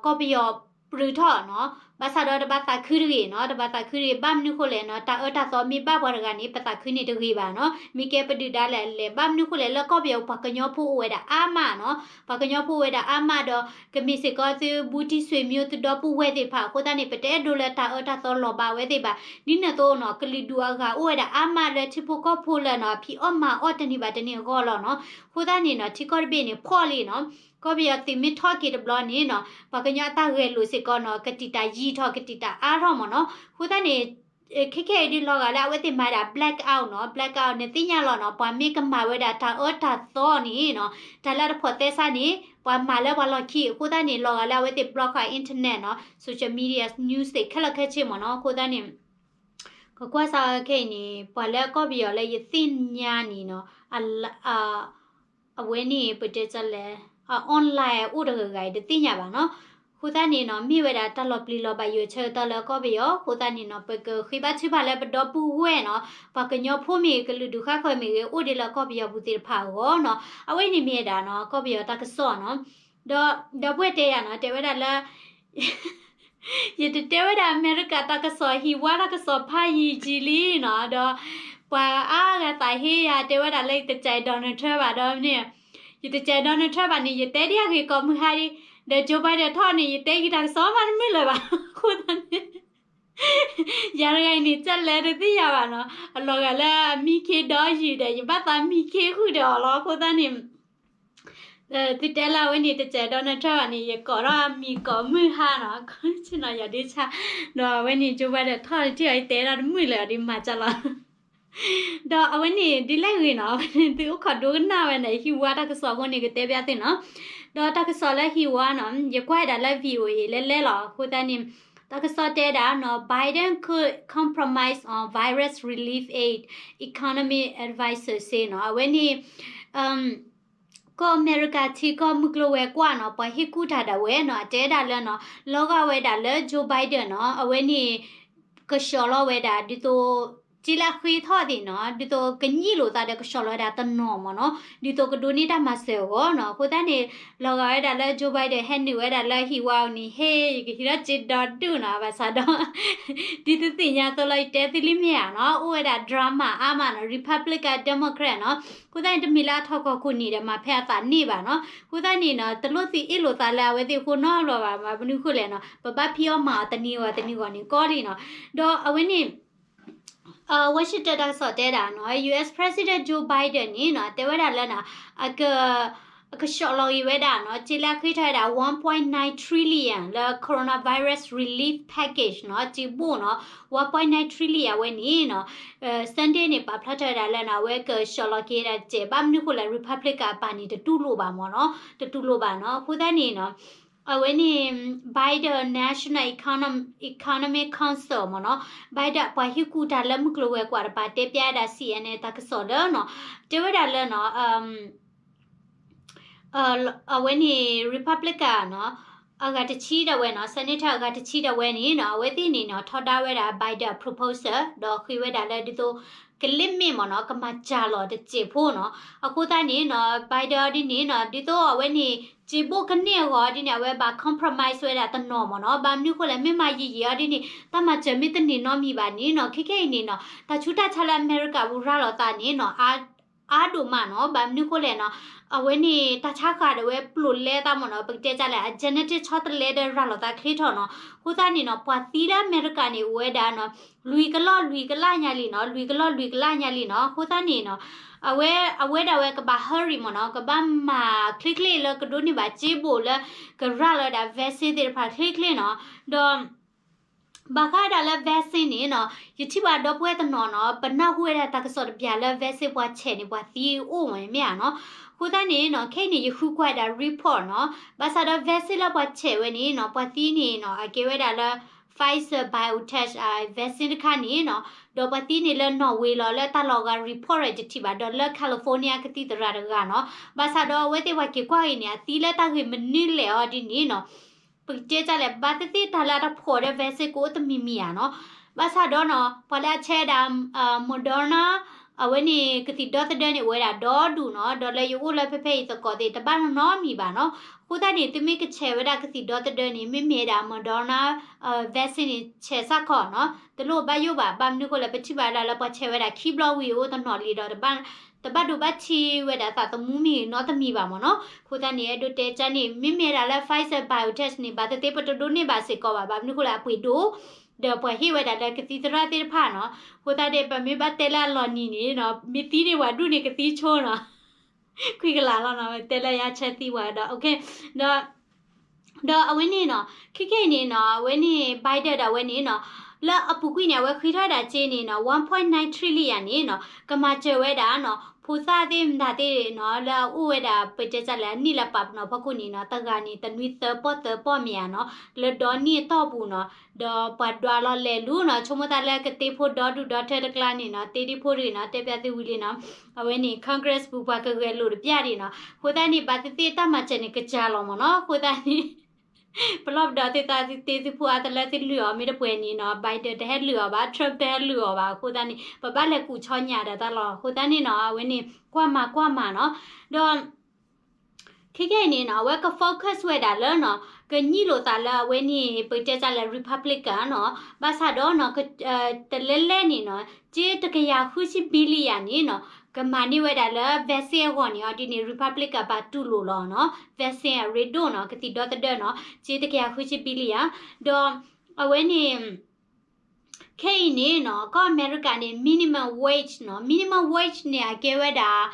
ကီၢ်ပယီၤပြုၢ်ထီၣ်နီၤ, ဘၣ်ဆၣ်ဒီးတဘၣ်သးခုတဂ့ၤနီၤ, တဘၣ်သးခုတဂ့ၤ, ဘၣ်မနုၤဃိလဲၣ်နီၤ တၢ်အၢတၢ်သီမ့ၢ်ဘၣ်ပှၤတဂၤန့ၣ် ပသးခုန့ၣ်တဂ့ၤဘၣ်နီၤ, မ့ၢ်ကဲပဒုၣ်ဒါလဲၣ်လဲၣ်, ဘၣ်မနုၤဃိလဲၣ်လၢကီၢ်ပယီၤပှၤကညီဖိအိၣ်ဝဲဒၣ်အါမးနီၤ, ပှၤကညီဖိအိၣ်ဝဲဒၣ်အါမးဒီး ကမ့ၢ်စ့ၢ်ကီးသုဘူးတံၢ်ဆွေမျိုးသုဒီပုၢ်ဝဲၢ်သ့ၣ်တဖၣ်, အဃိသတးန့ၣ် ပတအဲၣ်ဒိးလၢတၢ်အၢတၢ်သီလီၤဘၣ်ဝဲသ့ၣ်ဘၣ်, ဒ်န့ၣ်အသိးနီၤ ကလုာ်ဒူၣ်အဂၤအိၣ်ဝဲဒၣ်အါမးလၢထံဖိကီၢ်ဖိလၢနီၤ အဖံးအီၣ်မၤအီၣ်တနံၤဘၣ်တနံၤအဂီၢ်လီၤနီၤ, အဃိသတးန့ၣ်နီၤ ထံကီၢ်တဘ့ၣ်န့ၣ် ဖှီၣ်လံနီၤ, ကီၢ်ပယီၤသုးမ့ၢ်ထီၣ်က့ၤတဘျီန့ၣ်နီၤ ပှၤကညီအတၢ်ဂဲၤလိာ်စ့ၢ်ကီးနီၤ ကတံာ်တာ်ယံာ်ထီၣ် ကတံာ်တာ်အါထီၣ်မ့ၢ်နီၤ, အဃိသတးန့ၣ် ခဲခဲအံၤဒ်လီၤဂာ်လၢအဝဲသ့ၣ်မၤဒၣ် blackout နီၤ, blackout နသ့ၣ်ညါလီၤနီၤ, ပှၤမ့ၢ်ကမၤဝဲဒၣ်တၢ်အၢတၢ်သီန့ၣ်နီၤ တၢ်လၢတဖိးသဲစးန့ၣ် ပှၤမၤလၢပှၤလီၢ်ခံ, အဃိသတးန့ၣ် လီၤဂာ်လၢအဝဲသ့ၣ် block ခါ internet နီၤ, social media news သ့ၣ်ခဲလၢာ်ခဲဆ့မ့ၢ်နီၤ, အဃိသတးန့ၣ် ကကွၢ်စးခဲအံၤန့ၣ် ပှၤလၢကီၢ်ပယီၤလၢယသ့ၣ်ညါန့ၣ်နီၤ အဝဲန့ၣ် ပတဲလဲၣ် အ online အိၣ်တဂၤဂၤအံၤတသ့ၣ်ညါဘၣ်နီၤ, အဃိသတးန့ၣ်နီၤ မ့ၢ်ဝဲဒၣ်တၢ်လီၤပျံၤလီၤဘၣ်ယိၣ်ဆၢကတီၢ်လၢကီၢ်ပယီၤ, အဃိသတးန့ၣ်နီၤ ပကဃ့ဘါထုကဖၣ်လၢပဒီပုၢ်ဝဲၢ်နီၤ, ပှၤကညီဖိမ့ၢ်ဂ့ၤ ကလုာ်ဒူၣ်ဃၣ်ဃၢၤမ့ၢ်ဂ့ၤ အိၣ်ဒံးလၢကီၢ်ပယီၤပူၤသ့ၣ်တဖၣ်အဂီၢ်နီၤ, အဝဲန့ၣ်မ့ၢ်ဝဲဒၣ်နီၤ ကီၢ်ပယီၤတၢ်ကစီၣ်နီၤ, ဒီး ဒီပုၢ်ဝဲၢ်တဲယၤနီၤ တဲဝဲဒၣ်လၢ ယတတဲဝဲဒၣ်အမဲရကၤတၢ်ကစီၣ် ဟံၣ်ဝါတၢ်ကစီၣ်ဖးယံာ်ယံာ်လံနီၤ, ဒီးပှၤအါဂၤသးဟ့ယၤတဲဝဲဒၣ်လၢယတစဲး Donald Trump ဘၣ်ဒီးန့ၣ်, ယတစဲး Donald Trump ဘၣ်န့ၣ် ယတဲဒ်အဂ့ၢ်ကိးမုၢ်ဟါဒံး, ဒီး Joe Biden ထီၣ်န့ၣ် ယတဲယတၢ်ကစီၣ်မးတမုာ်လၢၤဘၣ်, အဃိသတးန့ၣ် ယၤတဂၤအံၤန့ၣ် ကလဲၤတသ့ၣ်ညါဘၣ်နီၤ, အလီၤဂာ်လၢအမံခ့ဒီးယုၢ်ဒီး ယဘၣ်သးမံခ့ဃုာ်ဒီးအီၤလီၤ, အဃိသတးန့ၣ် သုတဲလၢအဝဲန့ၣ် တစဲး Donald Trump ဘၣ်န့ၣ် ယကိးထီၣ်အမံၤကိးမုၢ်ဟါနီၤ, ဆ့ၣ်နီၤယၤဒ့ဆါ, ဒီးအဝဲန့ၣ် Joe Biden ထီၣ်တထံၣ်အီၤ ယတဲဒၣ်တမုာ်လၢၤအီၤဒ်မၤစၢၤလီၤ, ဒီးအဝဲန့ၣ် ဒ်လဲၣ်ဂ့ၤနီၤ, အဝဲန့ၣ်သုအိၣ်ခိးဒိကနၣ်ဝဲန့ၣ် ဟံၣ်ဝါတၢ်ကစီၣ်အဃိန့ၣ် ကတဲဘၣ်သုနီၤ, ဒီးတၢ်ကစီၣ်လၢဟံၣ်ဝါနီၤ ယကွၢ်ဒၣ်လၢ VOA လဲၤလဲၤလီၤ, အဃိသတးန့ၣ် တၢ်ကစီၣ်တဲဒၣ်နီၤ Biden could compromise on virus relief aid, economy advisers say နီၤ, အဝဲန့ၣ် ကီၢ်အမဲရကၤထံကီၢ်မုၢ်ကျိၤဝဲၤကွာ်နီၤ ပှၤဟ့ၣ်ကူၣ်တၢ်ဒၣ်ဝဲနီၤ အတဲဒၣ်လၢနီၤ လီၤဂာ်ဝဲဒၣ်လၢ Joe Biden နီၤ အဝဲန့ၣ် ကဆှီလီၤဝဲဒၣ် ဒ်သိး က့လၢအဃ့ထီၣ်သ့ၣ်နီၤ ဒ်သိးကညံၣ်လိာ်သးဒီးကဆှီလီၤဝဲဒၣ်တနီၤမ့ၢ်နီၤ ဒ်သိးကဒိးန့ၢ်တၢ်မၤစၢၤအဂီၢ်နီၤ အဃိသတးန့ၣ် လီၤဂာ်ဝဲဒၣ်လၢ Joe Biden ဟဲနုာ်ဝဲဒၣ်လၢဟံၣ်ဝါအီၤန့ၣ် ဟ့ၣ် ယကဟံးထီၣ်စ့ဒီဒူၣ်နီၤ ဘၣ်ဆၣ်ဒီး ဒ်သုသ့ၣ်ညါအသိးလီၤ ယတဲသုလံမ့ၢ်ဧါနီၤ အိၣ်ဝဲဒၣ် drama အါမးနီၤ Republican Democrat နီၤ အဃိသတးန့ၣ်တမ့ၢ်လၢအထီၣ်ကီၢ်ခိၣ်နံၤဒီးမၤဖဲအသးန့ၢ်ဘၣ်နီၤ အဃိသတးန့ၣ်နီၤ တလိၣ်သုအ့ၣ်လိာ်သးလၢအဝဲသ့ၣ်အဃိနီတဘျီဘၣ် မ့ၢ်မနုၤအဃိလဲၣ်နီၤ ပဘၣ်ဖံးအီၣ်မၤအီၤတနံၤဂီၤတနံၤဂီၤန့ၣ်ကီလံနီၤ ဒီးအဝဲန့ၣ် Washington တၢ်ကစီၣ်တဲဒၣ်နီၤ US President Joe Biden န့ၣ်နီၤ တဲဝဲဒၣ်လၢနီၤ အက အကဆှီလီၤဂ့ၤဝဲဒၣ်နီၤ စ့လၢအဃ့ထီၣ်ဝဲဒၣ် one point nine trillion လၢ coronavirus relief package နီၤ စ့ဘိၣ်နီၤ one point nine trillion အဝဲန့ၣ်နီၤ Sunday န့ၣ် ပာ်ဖျါထီၣ်ဝဲဒၣ်လၢနီၤ အဝဲကဆှီလီၤက့ၤဝဲဒၣ်တစဲး ဘၣ်မနုၤအဃိလဲၣ် Republican အပၢ်န့ၣ် တတူၢ်လိာ်ဘၣ်မ့ၢ်နီၤ တတူၢ်လိာ်ဘၣ်နီၤ အဃိသတးန့ၣ်နီၤ အဝဲန့ၣ် Biden National Econom- Economic Council မ့ၢ်နီၤ Biden ပှၤဟ့ၣ်ကူၣ်တၢ်လၢမုၢ်ကျိၤဝဲၤကွာ်တပၤတဲပျးဒၣ် CNN တၢ်ကစီၣ်လၢနီၤ တဲဝဲဒၣ်လၢနီၤ အဝဲန့ၣ် Republican နီၤ အဂၤတဆံဒၣ်ဝဲနီၤ, senator အဂၤတဆံဒၣ်ဝဲန့ၣ်နီၤ, အဝဲသ့ၣ်န့ၣ်နီၤ ထီဒါဝဲဒၣ် Biden အ proposal ဒီးဃ့ဝဲဒၣ်လၢဒ်သိး ကလ့မ့ၢ်မ့ၢ်နီၤ ကမၤစှၤလီၤတစဲးဖိနီၤ. အဃိသတးန့ၣ်နီၤ Biden အီၤဒ်န့ၣ်နီၤ ဒ်သိးအဝဲန့ၣ် စ့ဘိၣ်ကန့ၢ်အဂီၢ်ဒ်န့ၣ် အဝဲဘၣ် compromise ဝဲဒၣ်တနီၤမ့ၢ်နီၤ. ဘၣ်မနုၤဃိလဲၣ် မ့ၢ်မၤယံာ်ယံာ်အီၤဒ်န့ၣ် တၢ်မၤစၢၤမ့ၢ်တန့ၢ်နီတမံၤဘၣ်န့ၣ်နီၤ ခဲခဲအံၤန့ၣ်နီၤ တၢ်ဆူးတၢ်ဆါလၢအမဲရကၤပူၤရၤလီၤသးန့ၣ်နီၤ အါဒိၣ်မးနီၤ. ဘၣ်မနုၤဃိလဲၣ်နီၤ အဝဲန့ၣ် တၢ်ဆါဃာ်ဒီးဝဲပျိာ်လဲသးမ့ၢ်နီၤ, ပကတဲဒ်လဲၣ် အ genetic ဆီတလဲဒီးရၤလီၤသးချ့ထီၣ်နီၤ. အဃိသတးန့ၣ်နီၤ ပှၤသံလၢအမဲရကၤန့ၣ် အိၣ်ဝဲဒၣ်နီၤ လွံၢ်ကလီၢ်လွံၢ်ကလးညါလံနီၤ, လွံၢ်ကလီၢ်လွံၢ်ကလးညါလံနီၤ. အဃိသတးန့ၣ်နီၤ အဝဲ အဝဲဒၣ်ဝဲကဘၣ် hurry မ့ၢ်နီၤ, ကဘၣ်မၤချ့ချ့လၢကဒိးန့ၢ်ဘၣ်စ့ဘိၣ်လၢ ကရၤလီၤဝဲဒၣ် vaccine သ့ၣ်တဖၣ်ချ့ချ့နီၤ. ဒီး ဘၣ်ဃးဒၣ်လၢ vaccine န့ၣ်နီၤ ယထံၣ်ဘၣ်ဒီပုၢ်ဝဲၢ်တနီၤနီၤ ပနၢ်ဟူဝဲဒၣ်တၢ်ကစီၣ်တဘျီလၢ vaccine ပှၤဆဲးန့ၣ် ပှၤသံအိၣ်ဝဲမ့ၢ်ဧါနီၤ. အဃိသတးန့ၣ်နီၤ ခဲအံၤန့ၣ် ယဃုကွၢ်ဒၣ် report နီၤ, ဘၣ်ဆၣ်ဒီး vaccine လၢပှၤဆဲးဝဲန့ၣ်နီၤ ပှၤသံန့ၣ်နီၤ အကဲဝဲဒၣ်လၢ Pfizer BioNTech vaccine တခါန့ၣ်နီၤ, ဒီးပှၤသံန့ၣ်လၢ Norway လီၤ လၢတၢ်လီၢ်ဂၤ report တထံၣ်ဘၣ်, ဒီးလၢ California ကသံၣ်သရၣ်တဂၤနီၤ. ဘၣ်ဆၣ်ဒီးအဝဲသ့ၣ်ပှၤက့ၤကွၢ်ဂ့ၤန့ၣ် အသံလၢတၢ်ဂ့ၢ်မနုၤလဲၣ်အီၤဒ်န့ၣ်နီၤ ပကတဲဒ်လဲၣ် ဘၣ်သ့ၣ်သ့ၣ်တၢ်လၢအတဖှီၣ်ဒီး vaccine ကအိၣ်တမံၤမံၤဧါနီၤ. ဘၣ်ဆၣ်ဒီးနီၤ ပှၤလၢအဆဲးဒၣ် Moderna အဝဲန့ၣ် ကသံၣ်ဒီသဒၢန့ၣ် အိၣ်ဝဲဒၣ်ဒီဒူၣ်နီၤ, ဒီးလၢယအိၣ်လၢဖဲဖဲအံၤသကိးသ့ၣ် တဘၣ်နီတမံၤဘၣ်နီၤ. အဃိသတးန့ၣ် သုမ့ၢ်ကဆဲးဝဲဒၣ်ကသံၣ်ဒီသဒၢန့ၣ် မ့မ့ၢ်ဒၣ် Moderna vaccine န့ၣ် ဆဲးစ့ၢ်ကီးနီၤ တလိၣ်ဘၣ်ယိၣ်ဘၣ်. ဘၣ်မနုၤဃိလဲၣ် ပထံၣ်ဘၣ်ဒၣ်လၢပှၤဆဲးဝဲဒၣ်ခံဘျီဝံၤအိၣ်တနီၤလံဒီး တဘၣ်ဒိဘၣ်ထံးဝဲဒၣ်သးသမူမ့ၢ်နီတမံၤဘၣ်မ့ၢ်နီၤ. အဃိသတးန့ၣ် အဲၣ်ဒိးတဲကန့ၣ် မ့မ့ၢ်ဒၣ်လၢ Pfizer BioNTech န့ၣ် ဘၣ်သ့ၣ်သ့ၣ်ပတဒိးန့ၢ်ဘၣ်စ့ၢ်ကီးဘၣ်, ဘၣ်မနုၤဃိလဲၣ် အပှ့ၤဒိၣ် ဒီးပှၤဟ့ၣ်ဝဲဒၣ်လၢကသံၣ်သရၣ်သ့ၣ်တဖၣ်နီၤ. အဃိသတးန့ၣ် ပမ့ၢ်ဘၣ်တဲလၢအလီၤနံၤန့ၣ်နီၤ မ့ၢ်သံန့ၣ်ပှၤဒူၣ်န့ၣ်ကသံဆိနီၤ ခွံကလးလီၤနီၤ တဲလၢယဆဲးသံဝဲဒီး ဒီး ဒီးအဝဲန့ၣ်နီၤ ခဲခဲအံၤန့ၣ်နီၤ အဝဲန့ၣ် Biden ဒၣ်ဝဲန့ၣ်နီၤ လၢအပူၤကွံာ်န့ၣ် အဝဲဃ့ထီၣ်ဒၣ်စ့န့ၣ်နီၤ one point nine trillion န့ၣ်နီၤ ကမၤစၢၤဝဲဒၣ်နီၤ ဖိသၣ်သ့ၣ်မတၤသ့ၣ်နီၤ လၢအအိၣ်ဝဲဒၣ် ပတဲဒ်လဲၣ် အနံၣ်လၢပာ်ပနီၣ်ဖီခိၣ်န့ၣ်နီၤ တဂၤန့ၣ် တနွံသၢပီၢ်သၢပီၢ်မ့ၢ်ဧါနီၤ လၢဒီနံၣ်အတီၢ်ပူၤနီၤ ဒီးပှၤဒွးလီၤလဲၤလူၤနီၤ ဆိကမိၣ်သးလၢကသ့ဖိဒီဒူၣ်ဒီထၢတကျါန့ၣ်နီၤ သ့ဒံဖိတဂ့ၤနီၤ တဲပျးသုဝံၤလံနီၤ အဝဲန့ၣ် Congress ပူၤပှၤကဂဲၤလိာ်တပျၢ်ဒံးနီၤ အဃိသတးန့ၣ် ဘၣ်သ့ၣ်သ့ၣ်တၢ်မၤစၢၤန့ၣ် ကစှၤလီၤမ့ၢ်နီၤ အဃိသတးန့ၣ် ပလီၢ်ပဒီးသုသးသုသ့သုဖိအါတလၢသုလုၢ်အီၤ မ့ၢ်တပှဲၤန့ၣ်နီၤ Biden တဟဲလုၢ်အီၤဘၣ် Trump တဟဲလုၢ်အီၤဘၣ် အဃိသတးန့ၣ် ပဘၣ်လဲၤကူၣ်ဆီညၣ်ဒီးတၢ်လီၤ အဃိသတးန့ၣ်နီၤ အဝဲန့ၣ် ကွၢ်မၤကွၢ်မၤနီၤ ဒီး ခဲခဲအံၤန့ၣ်နီၤ အဝဲက focus ဝဲဒၣ်လၢနီၤ ကညံလိာ်သးလၢအဝဲန့ၣ် ပတဲဒ်လဲၣ် Republican နီၤ ဘၣ်ဆၣ်ဒီးနီၤ တလဲလဲန့ၣ်နီၤ က့တကယၤဃုဆံ billion န့ၣ်နီၤ ကမၤန့ၢ်ဝဲဒၣ်လၢ vaccine အဂီၢ်န့ၣ် အီၤဒ်န့ၣ် Republican ဘၣ်တူၢ်လိာ်လီၤနီၤ vaccine အရ့ဒိၣ်နီၤ ကသံၣ်ဒီသဒၢနီၤ က့တကယၤဃုဆံ billion ဒီး အဝဲန့ၣ် ခဲအံၤန့ၣ်နီၤ ကီၢ်အမဲရကၤန့ၣ် minimum wage နီၤ minimum wage န့ၣ် အကဲဝဲဒၣ်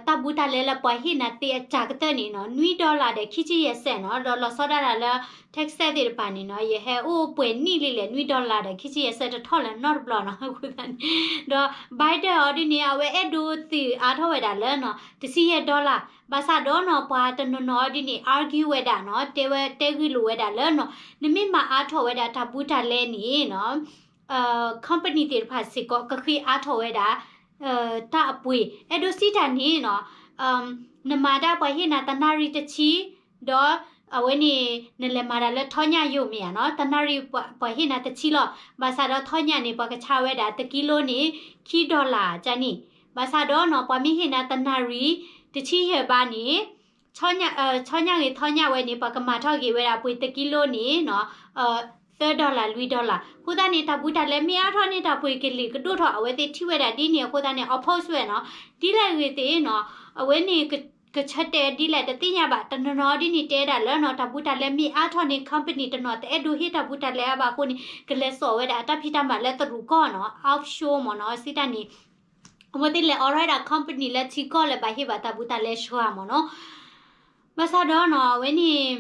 တၢ်ဘူးတၢ်လဲလၢပှၤဟ့ၣ်နၤသ့အတၢ်ကတၢၢ်န့ၣ်နီၤ နွံ dollar ဒီးခံဆံယဲၢ်စဲးနီၤ ဒီးလီၤဆီဒၣ်တၢ်လၢ Texas သ့ၣ်တဖၣ်န့ၣ်နီၤ ယဟဲအိၣ်ပှဲၤနံၣ်လံလဲၣ် နွံ dollar ဒီးခံဆံယဲၢ်စဲးတထီၣ်လၢၤနီတဘျီနီၤ အဃိသတးန့ၣ် ဒီး Biden အီၤဒ်န့ၣ် အဝဲအဲၣ်ဒိးသုးအါထီၣ်ဝဲဒၣ်လၢနီၤ တဆံယဲၢ် dollar ဘၣ်ဆၣ်ဒီးနီၤ ပှၤတနီၤနီၤအီၤဒ်န့ၣ် argue ဝဲဒၣ်နီၤ တဲဝဲ တဲဂ့ၢ်လိာ်ဝဲဒၣ်လၢနီၤ နမ့ၢ်မၤအါထီၣ်ဝဲဒၣ်တၢ်ဘူးတၢ်လဲန့ၣ်နီၤ company သ့ၣ်တဖၣ်စ့ၢ်ကီး ကဃ့အါထီၣ်ဝဲဒၣ် တၢ်အပှ့ၤ အဲၣ်ဒိးစံးတၢ်န့ၣ်နီၤ နမၤတၢ်ပှၤဟ့ၣ်နၤတနၣ်ရံၣ်တဆံ ဒီးအဝဲန့ၣ် နလဲၤမၤတၢ်လၢထီညၣ်ယိာ်မ့ၢ်ဧါနီၤ တနၣ်ရံၣ်ပှၤဟ့ၣ်နၤတဆံလီၤ ဘၣ်ဆၣ်ဒီးထီညၣ်န့ၣ် ပှၤကဆါဝဲဒၣ်တကံလိန့ၣ် ခံ dollar ကန့ၣ် ဘၣ်ဆၣ်ဒီးနီၤ ပှၤမ့ၢ်ဟ့ၣ်နၤတနၣ်ရံၣ် တဆံယဲၢ်ဘးန့ၣ် ဆီညၣ်ဂ့ၤထီညၣ်ဝဲန့ၣ် ပှၤကမၤထီၣ်က့ၤဝဲဒၣ်ပှ့ၤတကံလိန့ၣ်နီၤ သၢ dollar လွံၢ် dollar အဃိသတးန့ၣ် တၢ်ဘူးတၢ်လဲမ့ၢ်အါထီၣ်န့ၣ် တၢ်ပှ့ၤကလံၤကဒိၣ်ထီၣ် အဝဲသ့ၣ်ထံၣ်ဝဲဒၣ်ဒ်န့ၣ် အဃိသတးန့ၣ် oppose ဝဲနီၤ ဒ်လဲၣ်ဂ့ၤသ့ၣ်နီၤ အဝဲန့ၣ် ကဆၢတဲာ်ဒ်လဲၣ်တသ့ၣ်ညါဘၣ် တနီၤနီၤဒ်န့ၣ်တဲဒၣ်လၢနီၤ တၢ်ဘူးတၢ်လဲမ့ၢ်အါထီၣ်န့ၣ် company တနီၤတအဲၣ်ဒိးဟ့ၣ်တၢ်ဘူးတၢ်လဲအါဘၣ်အဃိန့ၣ် ကလဲၤစိာ်ဝဲဒၣ်အတၢ်ဖံးတၢ်မၤလၢတရူးကီၢ်နီၤ offshore မ့ၢ်နီၤ စံးတၢ်န့ၣ် အဝဲသ့ၣ်လဲၤအိးထီၣ်ဝဲဒၣ် company လၢထံကီၢ်လၢဘၣ်ဟ့ၣ်ဘၣ်တၢ်ဘူးတၢ်လဲစှၤမ့ၢ်နီၤ ဘၣ်ဆၣ်ဒီးနီၤ အဝဲန့ၣ်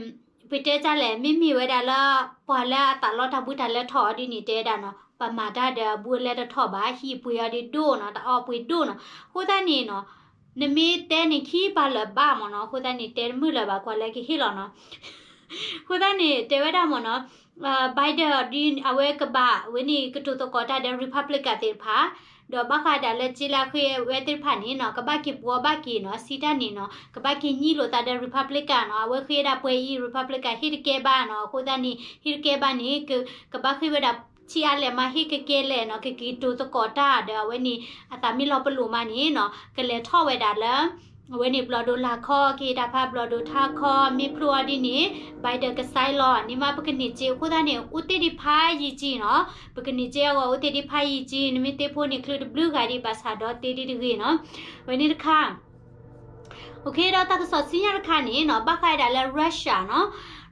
ပတဲဒ်လဲၣ် မ့မ့ၢ်ဝဲဒၣ်လၢ ပှၤလၢအသးလီတၢ်ဘူးတၢ်လဲထီၣ်အီၤဒ်န့ၣ် တဲဒၣ်နီၤ ပမၤတၢ်ဒီးအဘူးအလဲတထီၣ်ဘၣ် ဟံၣ်ပှ့ၤအီၤဒ်ဒိၣ်နီၤ တၢ်အီၣ်ပှ့ၤဒိၣ်နီၤ အဃိသတးန့ၣ်နီၤ နမ့ၢ်တဲန့ၣ်ခံပာ်လၢၤဘၣ်မ့ၢ်နီၤ အဃိသတးန့ၣ် တဲတမုာ်လၢၤဘၣ် ကွၢ်လၢကဟ့ၣ်လီၤနီၤ အဃိသတးန့ၣ် တဲဝဲဒၣ်မ့ၢ်နီၤ, Biden ဒ်အဝဲကဘၣ်ဝဲန့ၣ် ကတိၤသကိးတၢ်ဒီး Republican သ့ၣ်တဖၣ်, ဒီးဘၣ်ဃးဒၣ်လၢစ့လၢအဃ့ဝဲသ့ၣ်တဖၣ်န့ၣ်နီၤ ကဘၣ်က့ၤဘှီဘၣ်က့ၤနီၤ, စံးတၢ်န့ၣ်နီၤ ကဘၣ်က့ၤညံလိာ်သးဒီး Republican နီၤ, အဝဲဃ့ဝဲဒၣ်ပှဲၤအံၤ Republican ဟ့ၣ်တကဲဘၣ်နီၤ, အဃိသတးန့ၣ် ဟ့ၣ်တကဲဘၣ်န့ၣ် ကဘၣ်ဃ့ဝဲဒၣ်ထံအါလဲၣ်မး ဟ့ၣ်ကကဲလဲၣ်နီၤ, ကက့ၤတိၤသကိးတၢ်ဒီးအဝဲန့ၣ် အသးမ့ၢ်လီၤပလိာ်မးန့ၣ်နီၤ ကလဲၤထီၣ်ဝဲဒၣ်လၢ အဝဲန့ၣ်ဘျီၣ်ဒိၣ်လၢ်ခီ ကဟ့ၣ်တၢ်ဖးဘျီၣ်ဒိၣ်ထါခီ မ့ၢ်ဖျိအီၤဒ်န့ၣ် Biden ကစဲလီၤန့ၣ်မး ပကန့ၢ်စ့အဃိသတးန့ၣ် အိၣ်တ့ၢ်ဒံးဖးယံာ်ကံနီၤ, ပကန့ၢ်စ့အဂီၢ်အိၣ်တ့ၢ်ဒံးဖးယံာ်ကံ နမ့ၢ်သ့ဖိန့ၣ် ချုးတဘျုးဂၤဒံးဘၣ်ဆၣ်ဒီးတ့ၢ်ဒံးတဂ့ၤနီၤ, ဝဲန့ၣ်တခါ အိၣ်ခ့ ဒီးတၢ်ကစီၣ်ဆူညါတခါန့ၣ်နီၤ ဘၣ်ဃးဝဲဒၣ်လၢ Russia နီၤ,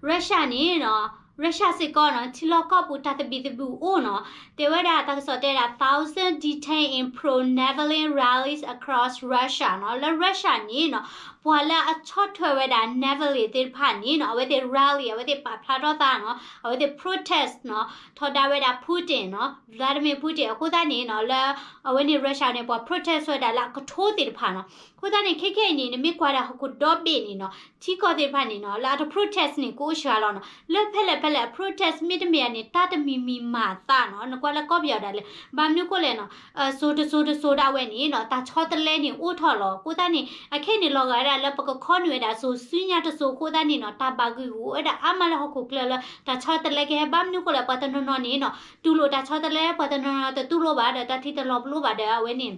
Russia န့ၣ်နီၤ Russia စ့ၢ်ကီးနီၤ ထံလီၢ်ကီၢ်ပူၤတၢ်သဘံၣ်သဘုၣ်အိၣ်နီၤ, တဲဝဲဒၣ်တၢ်ကစီၣ်တဲဒၣ် thousand detained in pro-Navalny rallies across Russia နီၤ, လၢ Russia န့ၣ်နီၤ ပှၤလၢအဆီၣ်ထွဲဝဲဒၣ် Navalny သ့ၣ်တဖၣ်န့ၣ်နီၤ အဝဲသ့ၣ် rally အဝဲသ့ၣ်ပာ်ဖျါထီၣ်သးနီၤ အဝဲသ့ၣ် protest နီၤ ထီဒါဝဲဒၣ် Putin နီၤ Vladimir Putin အဃိသတးန့ၣ်နီၤ လၢ အဝဲန့ၣ် Russia န့ၣ် ပှၤ protest ဝဲဒၣ်လၢအကထိသ့ၣ်တဖၣ်နီၤ, အဃိသတးန့ၣ် ခဲခဲအံၤန့ၣ် နမ့ၢ်ကွၢ်ဒၣ်ဟီၣ်ခိၣ်ဒီဘ့ၣ်န့ၣ်နီၤ ထံကီၢ်သ့ၣ်တဖၣ်န့ၣ်နီၤ လၢအတ protest န့ၣ် ကအိၣ်စှၤလီၤနီၤ, လၢဖဲလဲၣ်ဖဲလဲၣ် protest မ့တမ့ၢ်န့ၣ် တၢ်တမံၤမံၤမၤသးနီၤ, နကွၢ်လၢကီၢ်ပယီၤဒၣ်လဲာ် ဘၣ်မနုၤအဃိလဲၣ်နီၤ စိၤတစိၤတစိၤဒၣ်ဝဲန့ၣ်နီၤ တၢ်ဆီတလဲန့ၣ်အိၣ်ထီၣ်လီၤ, အဃိသတးန့ၣ် အခဲအံၤန့ၣ် လီၤဂာ်ဝဲဒၣ်လၢပကခီနုာ်ဝဲဒၣ်စိၤဆူညါတစိၤအဃိသတးန့ၣ်နီၤ တၢ်ဘၣ်ဂံာ်ဂူာ်ဝဲဒၣ်အါမးလၢဟီၣ်ခိၣ်ချၢလၢ တၢ်ဆီတလဲကဟဲ ဘၣ်မနုၤအဃိလဲၣ် ပှၤတနီၤနီၤန့ၣ်နီၤ တူၢ်လိာ်တၢ်ဆီတလဲ ပှၤတနီၤနီၤတတူၢ်လိာ်ဘၣ်ဒီး တၢ်ထံၣ်တလီၤပလိာ်ဘၣ်ဒီး အဝဲန့ၣ်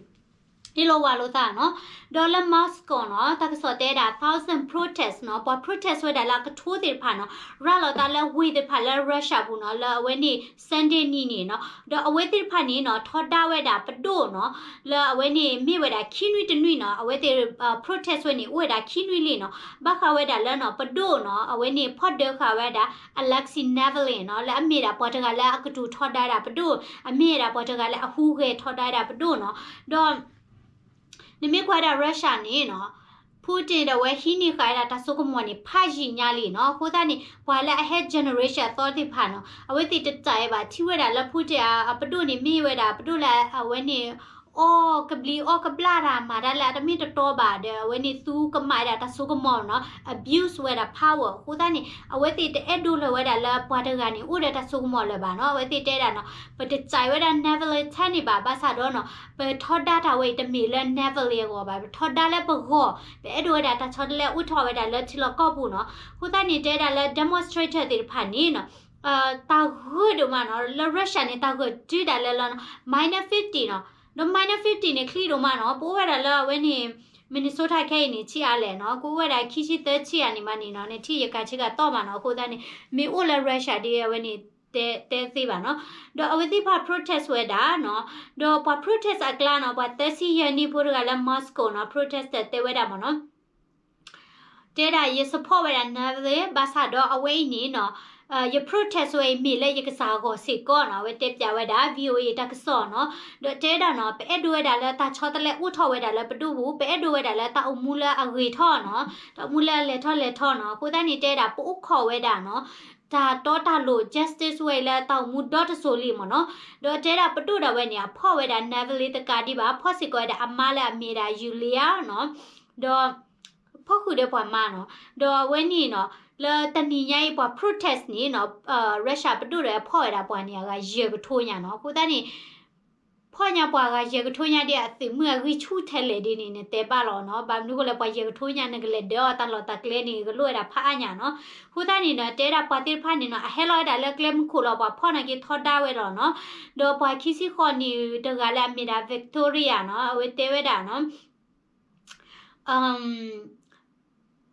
အ့ၣ်လိာ်ဝါလိာ်သးနီၤ, ဒီးလၢ Moscow နီၤ တၢ်ကစီၣ်တဲဒၣ် thousand protest နီၤ ပှၤ protest ဝဲဒၣ်လၢအကထိသ့ၣ်တဖၣ်နီၤ ရၤလီၤသးလၢဝ့ၢ်သ့ၣ်တဖၣ်လၢ Russia ပူၤနီၤ လၢအဝဲန့ၣ် Sunday နံၤန့ၣ်နီၤ, ဒီးအဝဲသ့ၣ်တဖၣ်န့ၣ်နီၤ ထီဒါဝဲဒၣ်ပဒိၣ်နီၤ လၢအဝဲန့ၣ်မ့ၢ်ဝဲဒၣ်ခံနွံတနွံနီၤ အဝဲသ့ၣ် protest ဝဲန့ၣ် အိၣ်ဝဲဒၣ်ခံနွံလံနီၤ, ဘၣ်ဃးဝဲဒၣ်လၢနီၤ ပဒိၣ်နီၤ အဝဲန့ၣ်ဖီ�ipဒၢဃာ်ဝဲဒၣ် Alexei Navalny နီၤ လၢအမ့ၢ်ဒၣ်ပှၤတဂၤလၢအကတိၤထီဒါဒၣ်ပဒိၣ်, အမ့ၢ်ဝဲဒၣ်ပှၤတဂၤလၢအဟူးဂဲၤထီဒါဒၣ်ပဒိၣ်နီၤ, ဒီး နမ့ၢ်ကွၢ်ဒၣ် Russia န့ၣ်နီၤ Putin ဒီးအဝဲဟံးန့ၢ်ဃာ်ဝဲဒၣ်တၢ်စိကမီၤန့ၣ် ဖးယံာ်ညါလံနီၤ, အဃိသတးန့ၣ် ပှၤလၢအဟဲ generation အသီသ့ၣ်တဖၣ်နီၤ အဝဲသ့ၣ်တတၢ်အံၤဘၣ် ထံၣ်ဝဲဒၣ်လၢ Putin အပဒိၣ်န့ၣ် မ့ၢ်ဝဲဒၣ်ပဒိၣ်လၢအဝဲန့ၣ် အီၣ်ကဘျံးအီၣ်ကဘျၣ်တၢ်မၤတၢ်လၢအတမ့ၢ်တတီဘၣ်ဒီး အဝဲန့ၣ်သူကမၣ်ဝဲဒၣ်တၢ်စိကမီၤနီၤ abuse ဝဲဒၣ် power အဃိသတးန့ၣ် အဝဲသ့ၣ်တအဲၣ်ဒိးလၢၤဝဲဒၣ်လၢပှၤတဂၤန့ၣ် အိၣ်ဒီးတၢ်စိကမီၤလၢၤဘၣ်နီၤ, အဝဲသ့ၣ်တဲဒၣ်နီၤ ပတစဲးဝဲဒၣ် Navalny ထဲန့ၣ်ဘၣ် ဘၣ်ဆၣ်ဒီးနီၤ ပထီဒါတၢ်ဝဲအံၤတမ့ၢ်လၢ Navalny အဂီၢ်ဘၣ်, ပထီဒါလၢပဂီၢ် ပအဲၣ်ဒိးဝဲဒၣ်တၢ်ဆီတလဲအိၣ်ထီၣ်ဝဲဒၣ်လၢထံလီၢ်ကီၢ်ပူၤနီၤ, အဃိသတးန့ၣ် တဲဒၣ်လၢ demonstrator သ့ၣ်တဖၣ်န့ၣ်နီၤ တၢ်ဂၢၢ်ဒိၣ်မးနီၤ လၢ Russia န့ၣ် တၢ်ဂၢၢ်တုၤဒၣ်လဲာ်လၢနီၤ minus fifty နီၤ, ဒီး minus fifty န့ၣ် ချံဒိၣ်မးနီၤ, ပအိၣ်ဝဲဒၣ်လၢအဝဲန့ၣ် Minnesota ခဲအံၤန့ၣ် ဆံးအါလဲၣ်နီၤ, ကအိၣ်ဝဲဒၣ်ခံဆံသၢဆံအါန့ၣ်မးန့ၣ်နီၤ, နထံၣ်ယကၤဆ့ကၤသီၣ်မးနီၤ, အဃိသတးန့ၣ် မ့ၢ်အိၣ်လၢ Russia ဒ်အဝဲန့ၣ် တဲ တဲသ့ဘၣ်နီၤ, ဒီးအဝဲသ့ၣ်တဖၣ် protest ဝဲဒၣ်နီၤ, ဒီးပှၤ protest အကျါနီၤ ပှၤသၢဆံယဲၢ်နံၣ်ဖိတဂၤလၢ Moscow နီၤ protest တဲဝဲဒၣ်မးနီၤ တဲဒၣ်ယ support ဝဲဒၣ် Navalny ဘၣ်ဆၣ်ဒီးအဝဲအံၤန့ၣ်နီၤ, ယ protest ဝဲအံၤမ့ၢ်လၢယကစၢ်အဂီၢ်စ့ၢ်ကီးနီၤ, အဝဲတဲပၠးဝဲဒၣ် VOA တၢ်ကစီၣ်နီၤ, ဒီးတဲဒၣ်နီၤ ပအဲၣ်ဒိးဝဲဒၣ်လၢတၢ်ဆီတလဲအိၣ်ထီၣ်ဝဲဒၣ်လၢပဒိၣ်ပူၤ, ပအဲၣ်ဒိးဝဲဒၣ်လၢတၢ်အိၣ်မူလၢအဂ့ၤထီၣ်နီၤ, တၢ်အိၣ်မူလၢအလဲၤထီၣ်လဲၤထီနီၤ, အဃိသတးန့ၣ် တဲဒၣ်ပအိၣ်ခိးဝဲဒၣ်နီၤ တၢ်တီတၢ်လိၤ justice ဝဲအံၤလၢတၢ်အိၣ်မူဒီတစိၤလံမးနီၤ, ဒီးတဲဒၣ်ပဒိၣ်ဒၣ်ဝဲန့ၣ် အဖီၣ်ဝဲဒၣ် Navalny တကးဒံးဘၣ်, ဖီၣ်စ့ၢ်ကီးဝဲဒၣ်အမါလၢအမ့ၢ်ဒၣ် Yulia နီၤ, ဒီး ဖီၣ်ဃုာ်ဒီးပှၤမါနီၤ, ဒီးအဝဲန့ၣ်နီၤ လၢတနံၤညါအံၤပှၤ protest န့ၣ်နီၤ, Russia ပဒိၣ်ဒီးဖီၣ်ဝဲဒၣ်ပှၤန့ၣ် အဂၤယဲၢ်ကထိညါနီၤ, အဃိသတးန့ၣ် ဖီၣ်ညါပှၤဂၤယဲၢ်ကထိညါဒ်အသုးမုၢ်အဂံၢ်ဆူၣ်ထဲလဲၣ်ဒ်န့ၣ် နတဲဘၣ်လီၤနီၤ, ဘၣ်မနုၤအဃိလဲၣ် ပှၤယဲၢ်ကထိညါ နကလဲၤဒၢအီၤတၢ်လီၢ်တၢ်ကျဲန့ၣ် ကလိၣ်ဝဲဒၣ်ဖးအါညါနီၤ, အဃိသတးန့ၣ်နီၤ တဲဒၣ်ပှၤသ့ၣ်တဖၣ်န့ၣ်နီၤ အဟဲလီၤဝဲဒၣ်လၢကျဲမုၢ်ခိၣ်လီၤ, ပှၤဖီၣ်နာ်က့ထီဒါဝဲလီၤနီၤ, ဒီးပှၤခံဆံဃိးနံၣ်တဂၤလၢအမ့ၢ်ဒၣ် Victoria နီၤ, အဝဲတဲဝဲဒၣ်နီၤ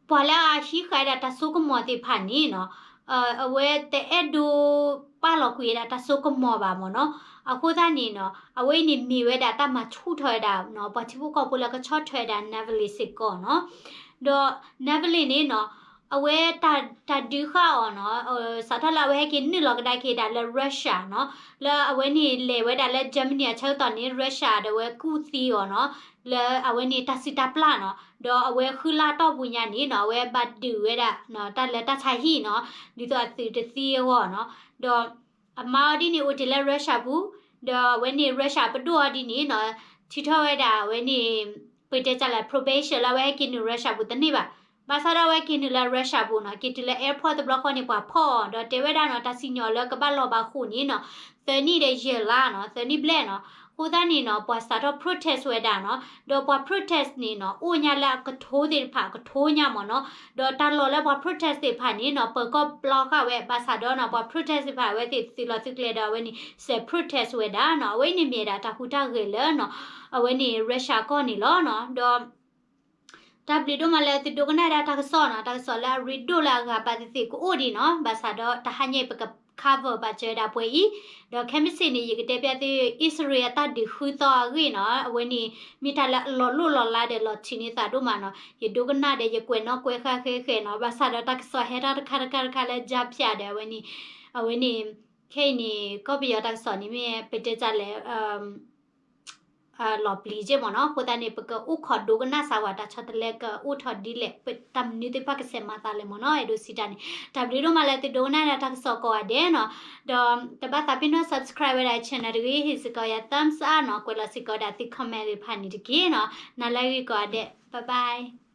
ပှၤလၢအဟံးဃာ်ဝဲဒၣ်တၢ်စိကမီၤသ့ၣ်တဖၣ်န့ၣ်နီၤ, အဝဲတအဲၣ်ဒိးပာ်လီၤကွံာ်ဝဲဒၣ်တၢ်စိကမီၤဘၣ်မးနီၤ, အဃိသတးန့ၣ်နီၤ အဝဲအံၤန့ၣ်မ့ၢ်ဝဲဒၣ်တၢ်မၤဆူၣ်ထီၣ်ဝဲဒၣ်နီၤ ပှၤထံဖိကီၢ်ဖိလၢကဆီၣ်ထွဲဝဲဒၣ် Navalny စ့ၢ်ကီးနီၤ, ဒီး Navalny န့ၣ်နီၤ အဝဲတၢ်ဒုးဃာ်အီၤနီၤ, စးထီၣ်လၢအဝဲဟဲက့ၤနုာ်လီၤကဒါက့ၤဒၣ်လၢ Russia နီၤ, လၢအဝဲန့ၣ်လဲၤဝဲဒၣ်လၢ Germany အဆၢကတီၢ်န့ၣ် Russia ဒီးအဝဲကူၣ်သံအီၤနီၤ, လၢအဝဲန့ၣ်တၢ်စုၣ်တၢ်ပျၢ်နီၤ, ဒီးအဝဲဃုလါတီၢ်ပူၤညါန့ၣ်နီၤ အဝဲဘၣ်ဒုးဝဲဒၣ် တၢ်လၢတၢ်ဆါဟံၣ်နီၤ, ဒ်သိးအသုးတသံအဂီၢ်နီၤ, ဒီးအမါအီၤဒ်န့ၣ်အိၣ်တ့ၢ်လၢ Russia ပူၤ, ဒီးအဝဲန့ၣ် Russia ပဒိၣ်အီၤဒ်န့ၣ်နီၤ, ထုးထီၣ်ဝဲဒၣ်အဝဲန့ၣ် ပတဲတၢ်လၢ probation လၢအဝဲဟဲက့ၤနုာ် Russia ပူၤတန့ၢ်ဘၣ်, ဘၣ်ဆၣ်ဒီးအဝဲက့ၤနုာ်လၢ Russia ပူၤနီၤ, က့ၤတုၤလၢ airport တဘျီဃီန့ၣ် ပှၤဖီၣ်အီၤ ဒီးတဲဝဲဒၣ်နီၤ တၢ်စံၣ်ညီၣ်လၢကဘၣ်လီၤဘၣ်ဃိန့ၣ်နီၤ သၢနံၣ်ဒီးယဲၢ်လါနီၤ, သၢနံၣ်ဘျဲၣ်နီၤ. အဃိသတးန့ၣ်နီၤ ပှၤစးထီၣ် protest ဝဲဒၣ်နီၤ, ဒီးပှၤ protest န့ၣ်နီၤ အိၣ်ညါလၢအကထိသ့ၣ်တဖၣ် အကထိညါမ့ၢ်နီၤ, ဒီးတၢ်လီၢ်လၢပှၤ protest သ့ၣ်တဖၣ်န့ၣ်နီၤ ပၢၤကီၢ်ပျီဃာ်ဝဲ ဘၣ်ဆၣ်ဒီးနီၤ ပှၤ protest သ့ၣ်တဖၣ် အဝဲသ့ၣ်သုးလီၤသုးကျဲဒီး အဝဲန့ၣ် စဲး protest ဝဲဒၣ်နီၤ, အဝဲအံၤန့ၣ်မ့ၢ်ဒၣ်တၢ်ဟူးတၢ်ဂဲၤလၢနီၤ အဝဲန့ၣ် Russia ကီၢ်န့ၣ်လီၤနီၤ. ဒီး တၢ်ဘျုးဒိၣ်မးလၢသုဒိကနၣ်ဒၣ်တၢ်ကစီၣ်နီၤ, တၢ်ကစီၣ်လၢအရ့ဒိၣ်လၢအဂၤဘၣ်သ့ၣ်သ့ၣ်ကအိၣ်ဒံးနီၤ, ဘၣ်ဆၣ်ဒီးတဟါညါအံၤပက cover ဘၣ်စၢၤဝဲဒၣ်ပှဲၤအံၤ, ဒီးခဲမုၢ်ဆ့ၣ်န့ၣ် ယကတဲဖျါသု အံၣ်စရ့လး အတၢ်ဒုးဃုသီအဂ့ၢ်နီၤ, အဝဲန့ၣ် မ့ၢ်တၢ်လၢအလီၤလိၣ်လီၤလးဒီးလီၤထံးန့ၢ်သးဒိၣ်မးနီၤ, ယဒိကနၣ်ဒီးယကွဲးနီၣ်ကွဲးဃာ်ဃဲဃဲနီၤ, ဘၣ်ဆၣ်ဒီးတၢ်ကစီၣ်ဟဲထီၣ်တခါတခါတခါလၢ ကြားဖြတ် ဒီး အဝဲန့ၣ် အဝဲန့ၣ် ခဲအံၤန့ၣ် ကီၢ်ပယီၤတၢ်ကစီၣ်န့ၣ်မ့ၢ် ပတဲတၢ်လဲၣ် လီၤပျံၤက့မ့ၢ်နီၤ, အဃိသတးန့ၣ် ပကအိၣ်ခိးဒိကနၣ်စၢ်ဝဲ တၢ်ဆီတလဲကအိၣ်ထီၣ်ဒ်လဲၣ်, တၢ်မနုၤသ့ၣ်တဖၣ်ကဆဲးမၤသးလဲၣ်မ့ၢ်နီၤ, အဲၣ်ဒိးစံးတၢ်န့ၣ်, တၢ်ဘျုးဒိၣ်မးလၢသုဒိကနၣ်ဒၣ်တၢ်ကစီၣ်ကိးဂၤဒဲးနီၤ, ဒီးတဘၣ်သးပ့ၤနီၣ် subscribe ဝဲဒၣ် channel တဂ့ၤ, ဟ့ၣ်စ့ၢ်ကီးယၤ thumbs up နီၤ, ကွဲးလီၤစ့ၢ်ကီးဒၣ်သု comment သ့ၣ်တဖၣ်န့ၣ်တက့ၢ်နီၤ, နၤလၢအဂ့ၤကိးဂၤဒဲး, bye bye.